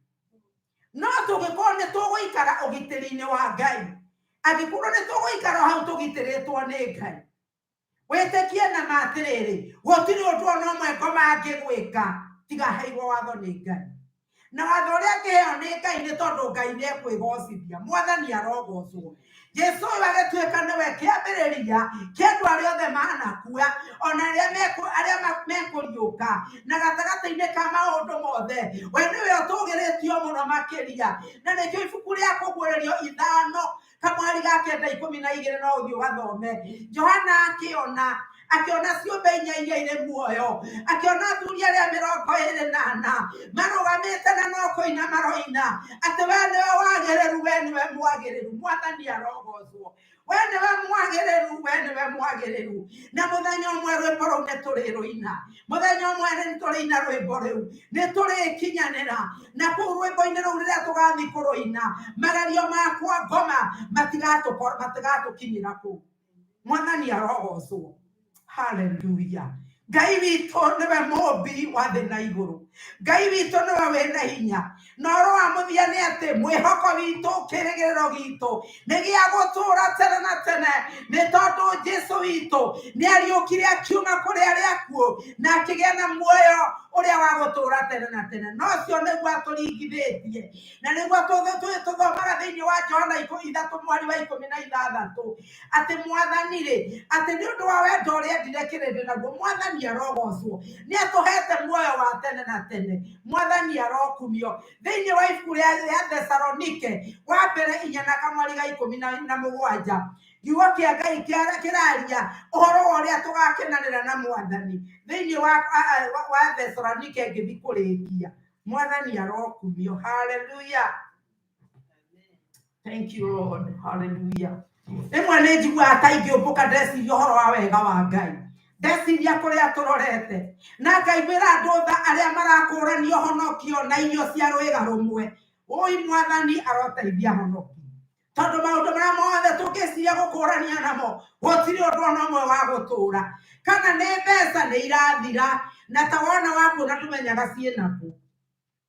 No tũngĩkorwo nĩ tũgũikara ũgitĩri-inĩ wa Ngai, angĩkorwo nĩ tũgũikara hau tũgitĩrĩtwo nĩ Ngai, wĩtĩkie na ma atĩrĩrĩ, gũtirĩ ũndũ ona ũmwe ngoma angĩgwĩka tiga aheirwo watho nĩ Ngai. Na watho ũrĩa angĩheo nĩ Ngai nĩ tondũ Ngai nĩ ekwĩgocithia. Mwathani arogocwo. Jesu ũyũ agĩtuĩka nĩwe kĩambĩrĩria kĩa andũ arĩa othe manakua, ona arĩa arĩa mekũriũka, na gatagatĩ-inĩ ka maũndũ mothe we nĩwe ũtũgĩrĩtio mũno makĩria. Na nĩkĩo ibuku rĩa Kũguũrĩrio 5 kamwari ga 9 12, no ũthiĩ ũgathome, Johana akĩona akĩona ciũmbe inya iria irĩ muoyo, akĩona athuri arĩa 24 marũgamĩte na no kũina maroina atĩ we nĩwe wagĩrĩru, we nĩwe mwagĩrĩru. Mwathani arogocwo. We nĩwe mwagĩrĩru, we nĩwe mwagĩrĩru. Na mũthenya ũmwe rwĩmbo rũu nĩ tũrĩrũina, mũthenya ũmwe nĩ tũrĩina rwĩmbo rũu, nĩ tũrĩkinyanĩra na kũu rwĩmbo-inĩ rũu. Rĩrĩa tũgathiĩ kũrũina, magerio makwa ngoma matigatũkinyĩra kũu. Mwathani arogocwo. Haleluya. Ngai witũ nĩwe mũmbi wa thĩ na igũrũ. Ngai witũ nĩwe wĩna hinya. Na ũhoro wa mũthia nĩ atĩ mwĩhoko witũ, kĩrĩgĩrĩro gitũ nĩ gĩa gũtũũra tene na tene, nĩ tondũ Jesu witũ nĩ ariũkire akiuma kũrĩ arĩa akuũ na akĩgĩa na muoyo ũrĩa wa gũtũũra tene na tene. Na ũcio nĩguo atũringithĩtie, na nĩguo tũthomaga thĩinĩ wa Johana 3 mweri wa 16 atĩ Mwathani rĩ, atĩ nĩ ũndũ wa wendo ũrĩa endire kĩrĩndĩ naguo. Mwathani arogocwo, nĩ atũhete muoyo wa tene na tene. Mwathani arokumio. Thĩinĩ wa ibuku rĩa Thesalonike wa mbere 4 na kamwari ga 17, kiugo kĩa Ngai kĩraria ũhoro wa ũrĩa tũgakenanĩra na Mwathani thĩinĩ wa Thesalonike. Ngĩthi kũrĩkia, Mwathani arokumio. Haleluya. Thank you, Lord. Hallelujah. Rĩmwe nĩ njiguaga ta ingĩũmbũka ndeciria ũhoro wa wega wa Ngai, ndeciria kũrĩa tũrorete, na ngaiguĩra andũ tha arĩa marakũrania ũhonokio na irio cia rwĩga rũmwe. Ũi Mwathani aroteithia honoki, tondũ maũndũ marĩa mothe tũngĩciria gũkũrania namo gũtirĩ ũndũ ona ũmwe wa gũtũra. Kana nĩ mbeca, nĩ irathira, na ta wona wakuona ndũmenyaga ciĩnaku.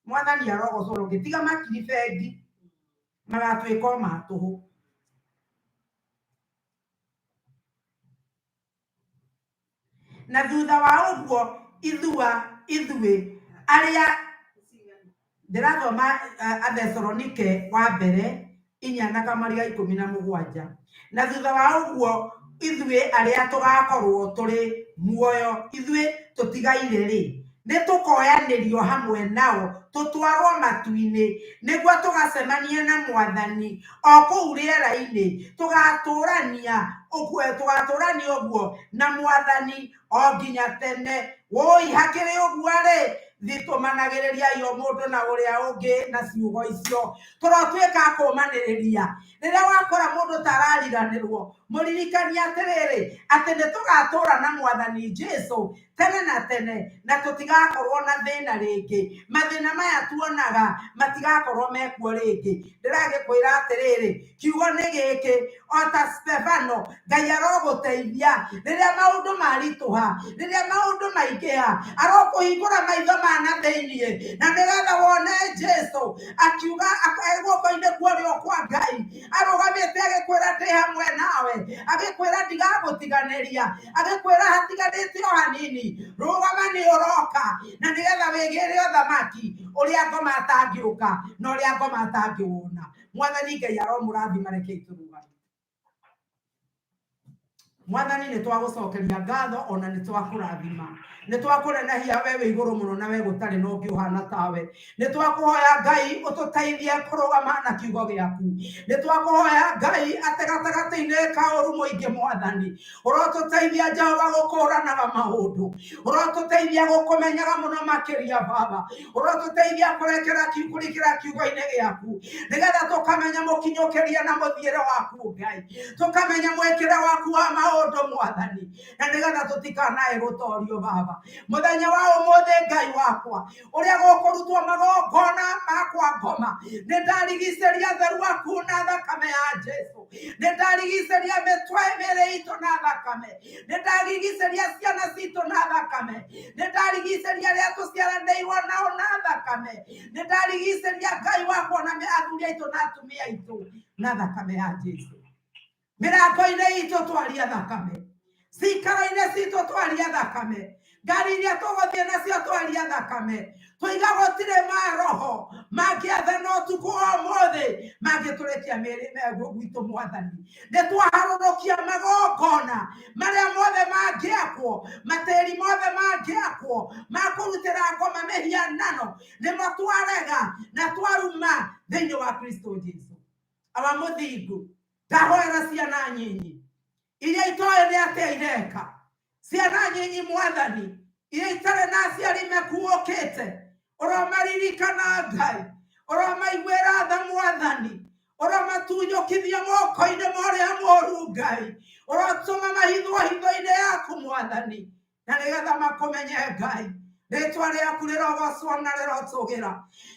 Mwathani arogocwo. Ũngĩtiga makiri bengi magatuĩka o ma tũhũ. Na thutha wa ũguo ithua ithuĩ arĩa ndĩrathoma Athesalonike wa mbere 4 na kamweri ga 17, na thutha wa ũguo ithuĩ arĩa tũgakorwo tũrĩ muoyo, ithuĩ tũtigaire rĩ, nĩ tũkoyanĩrio hamwe nao tũtwarwo matu-inĩ, nĩguo tũgacemanie na Mwathani o kũu rĩera-inĩ, tũgatũrania ũguo, tũgatũrania ũguo na Mwathani o nginya tene. Woi, hakĩrĩ ũguo rĩ, thitũmanagĩrĩriai o mũndũ na ũrĩa ũngĩ na ciugo icio. Tũrotuĩka a kũũmanĩrĩria. Rĩrĩa wakora mũndũ ta arariganĩrwo, Mũririkanie atĩrĩrĩ, atĩ nĩ tũgatũra na mwathani Jesu tene na tene, na tũtigakorwo na thĩna rĩngĩ. Mathĩna maya tuonaga matigakorwo mekuo rĩngĩ. Ndĩragĩkwĩra atĩrĩrĩ, kiugo nĩ gĩkĩ, o ta Stefano, Ngai arogũteithia rĩrĩa maũndũ maritũha, rĩrĩa maũndũ maingĩha, arokũhingũra maitho ma na thĩiniĩ, na nĩgetha wone Jesu akiuga guoko-inĩ kwa ũrĩo kwa Ngai, arũgamĩte agĩkwĩra ndĩ hamwe nawe, agĩkwĩra ndigagũtiganĩria, agĩkwĩra hatiganĩte o hanini, rũgama nĩ ũroka, na nĩgetha wĩgĩre ũthamaki ũrĩa ngoma atangĩũka na ũrĩa ngoma atangĩwona. Mwathani Ngai aromũrathima. Rekei tũrũgame. Mwathani, nĩ twagũcokeria ngatho ona nĩ twakũrathima, nĩ twakũnenehia we wĩ igũrũ mũno na we gũtarĩ na ũngĩ ũhana tawe. Nĩ twakũhoya Ngai ũtũteithie kũrũgama na kiugo gĩaku. Nĩ twakũhoya Ngai atĩ gatagatĩ-inĩ ka ũru mũingĩ, Mwathani, ũrotũteithia Jehova gũkũranaga maũndũ, ũrotũteithia gũkũmenyaga mũno makĩria. Baba, ũrotũteithia kũrekera kũrikĩra kiugo-inĩ gĩaku, nĩgetha tũkamenya mũkinyũkĩria na mũthiĩre waku Ngai, tũkamenya mwĩkĩre waku wa maũndũ, Mwathani, na nĩgetha tũtikanae gũtorio. Baba, mũthenya wa ũmũthĩ, Ngai wakwa, ũrĩa gũkũrutwo magongona makwa ngoma, nĩ ndarigicĩria theru aku na thakame ya Jesu, nĩ ndarigicĩria mĩtwe mĩĩrĩ itũ na thakame, nĩ ndarigicĩria ciana citũ na thakame, nĩ ndarigicĩria arĩa tũciaranĩirwo nao na thakame, nĩ ndarigicĩria Ngai wakwa na athuri aitũ na atumia aitũ na thakame ya Jesu. Mĩrango-inĩ itũ twaria thakame, cikaro-inĩ citũ twaria thakame, ngari iria tũgũthiĩ nacio twaria thakame. Tũiga gũtirĩ maroho mangĩathana ũtukũ o mũthĩ mangĩtũrekia mĩĩrĩ gwitũ. Mwathani, nĩ twaharũrũkia magongona marĩa mothe mangĩakwo, matĩri mothe mangĩakwo makũrutĩra ngoma mĩhianano, nĩmo twarega na twaruma thĩinĩ wa Kristo Jesu. Awa mũthingu, ndahoera ciana nyinyi iria itoĩ nĩ atĩa ireka, ciana nyinyi, Mwathani, iria itarĩ na aciari mekuũkĩte, ũromaririkana Ngai, ũromaiguĩra tha Mwathani, ũromatunyũkithia moko-inĩ ma ũrĩa mũũru. Ngai, ũrotũma mahithwo hitho-inĩ yaku, Mwathani, na nĩgetha makũmenye. Ngai, rĩtwa rĩaku rĩrogocwo na rĩrotũgĩra.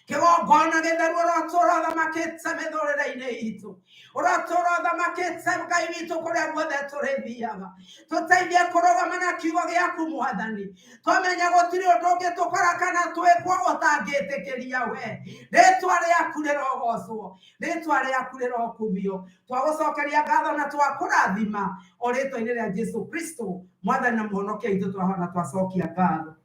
Kĩgongona gĩtheru, ũrotũra ũthamakĩte mĩthũrĩre-inĩ itũ, ũrotũra ũthamakĩte, Ngai witũ, kũrĩa guothe tũrĩthiaga. Tũteithie kũrũgama na kiugo gĩaku, Mwathani. Twamenya gũtirĩ ũndũ ũngĩ tũkora kana twĩkwo ũtangĩtĩkĩria we. Rĩtwa rĩaku rĩrogocwo, rĩtwa rĩaku rĩrokumio. Twagũcokeria ngatho na twakũrathima o rĩtwa-inĩ rĩa Jesu Kristo, Mwathani na Mũhonokia witũ, twahona twacokia ngatho.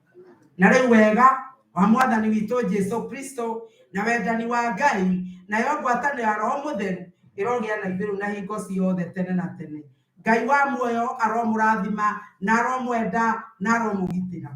Na rĩu wega wa Mwathani witũ Jesu Kristo na wendani wa Ngai nayo ngwatanĩro ya Roho Mũtheru ĩrogĩa na ithuĩ rĩu na hingo ciothe tene na tene. Ngai wa muoyo aromũrathima na aromwenda na aromũgitĩra.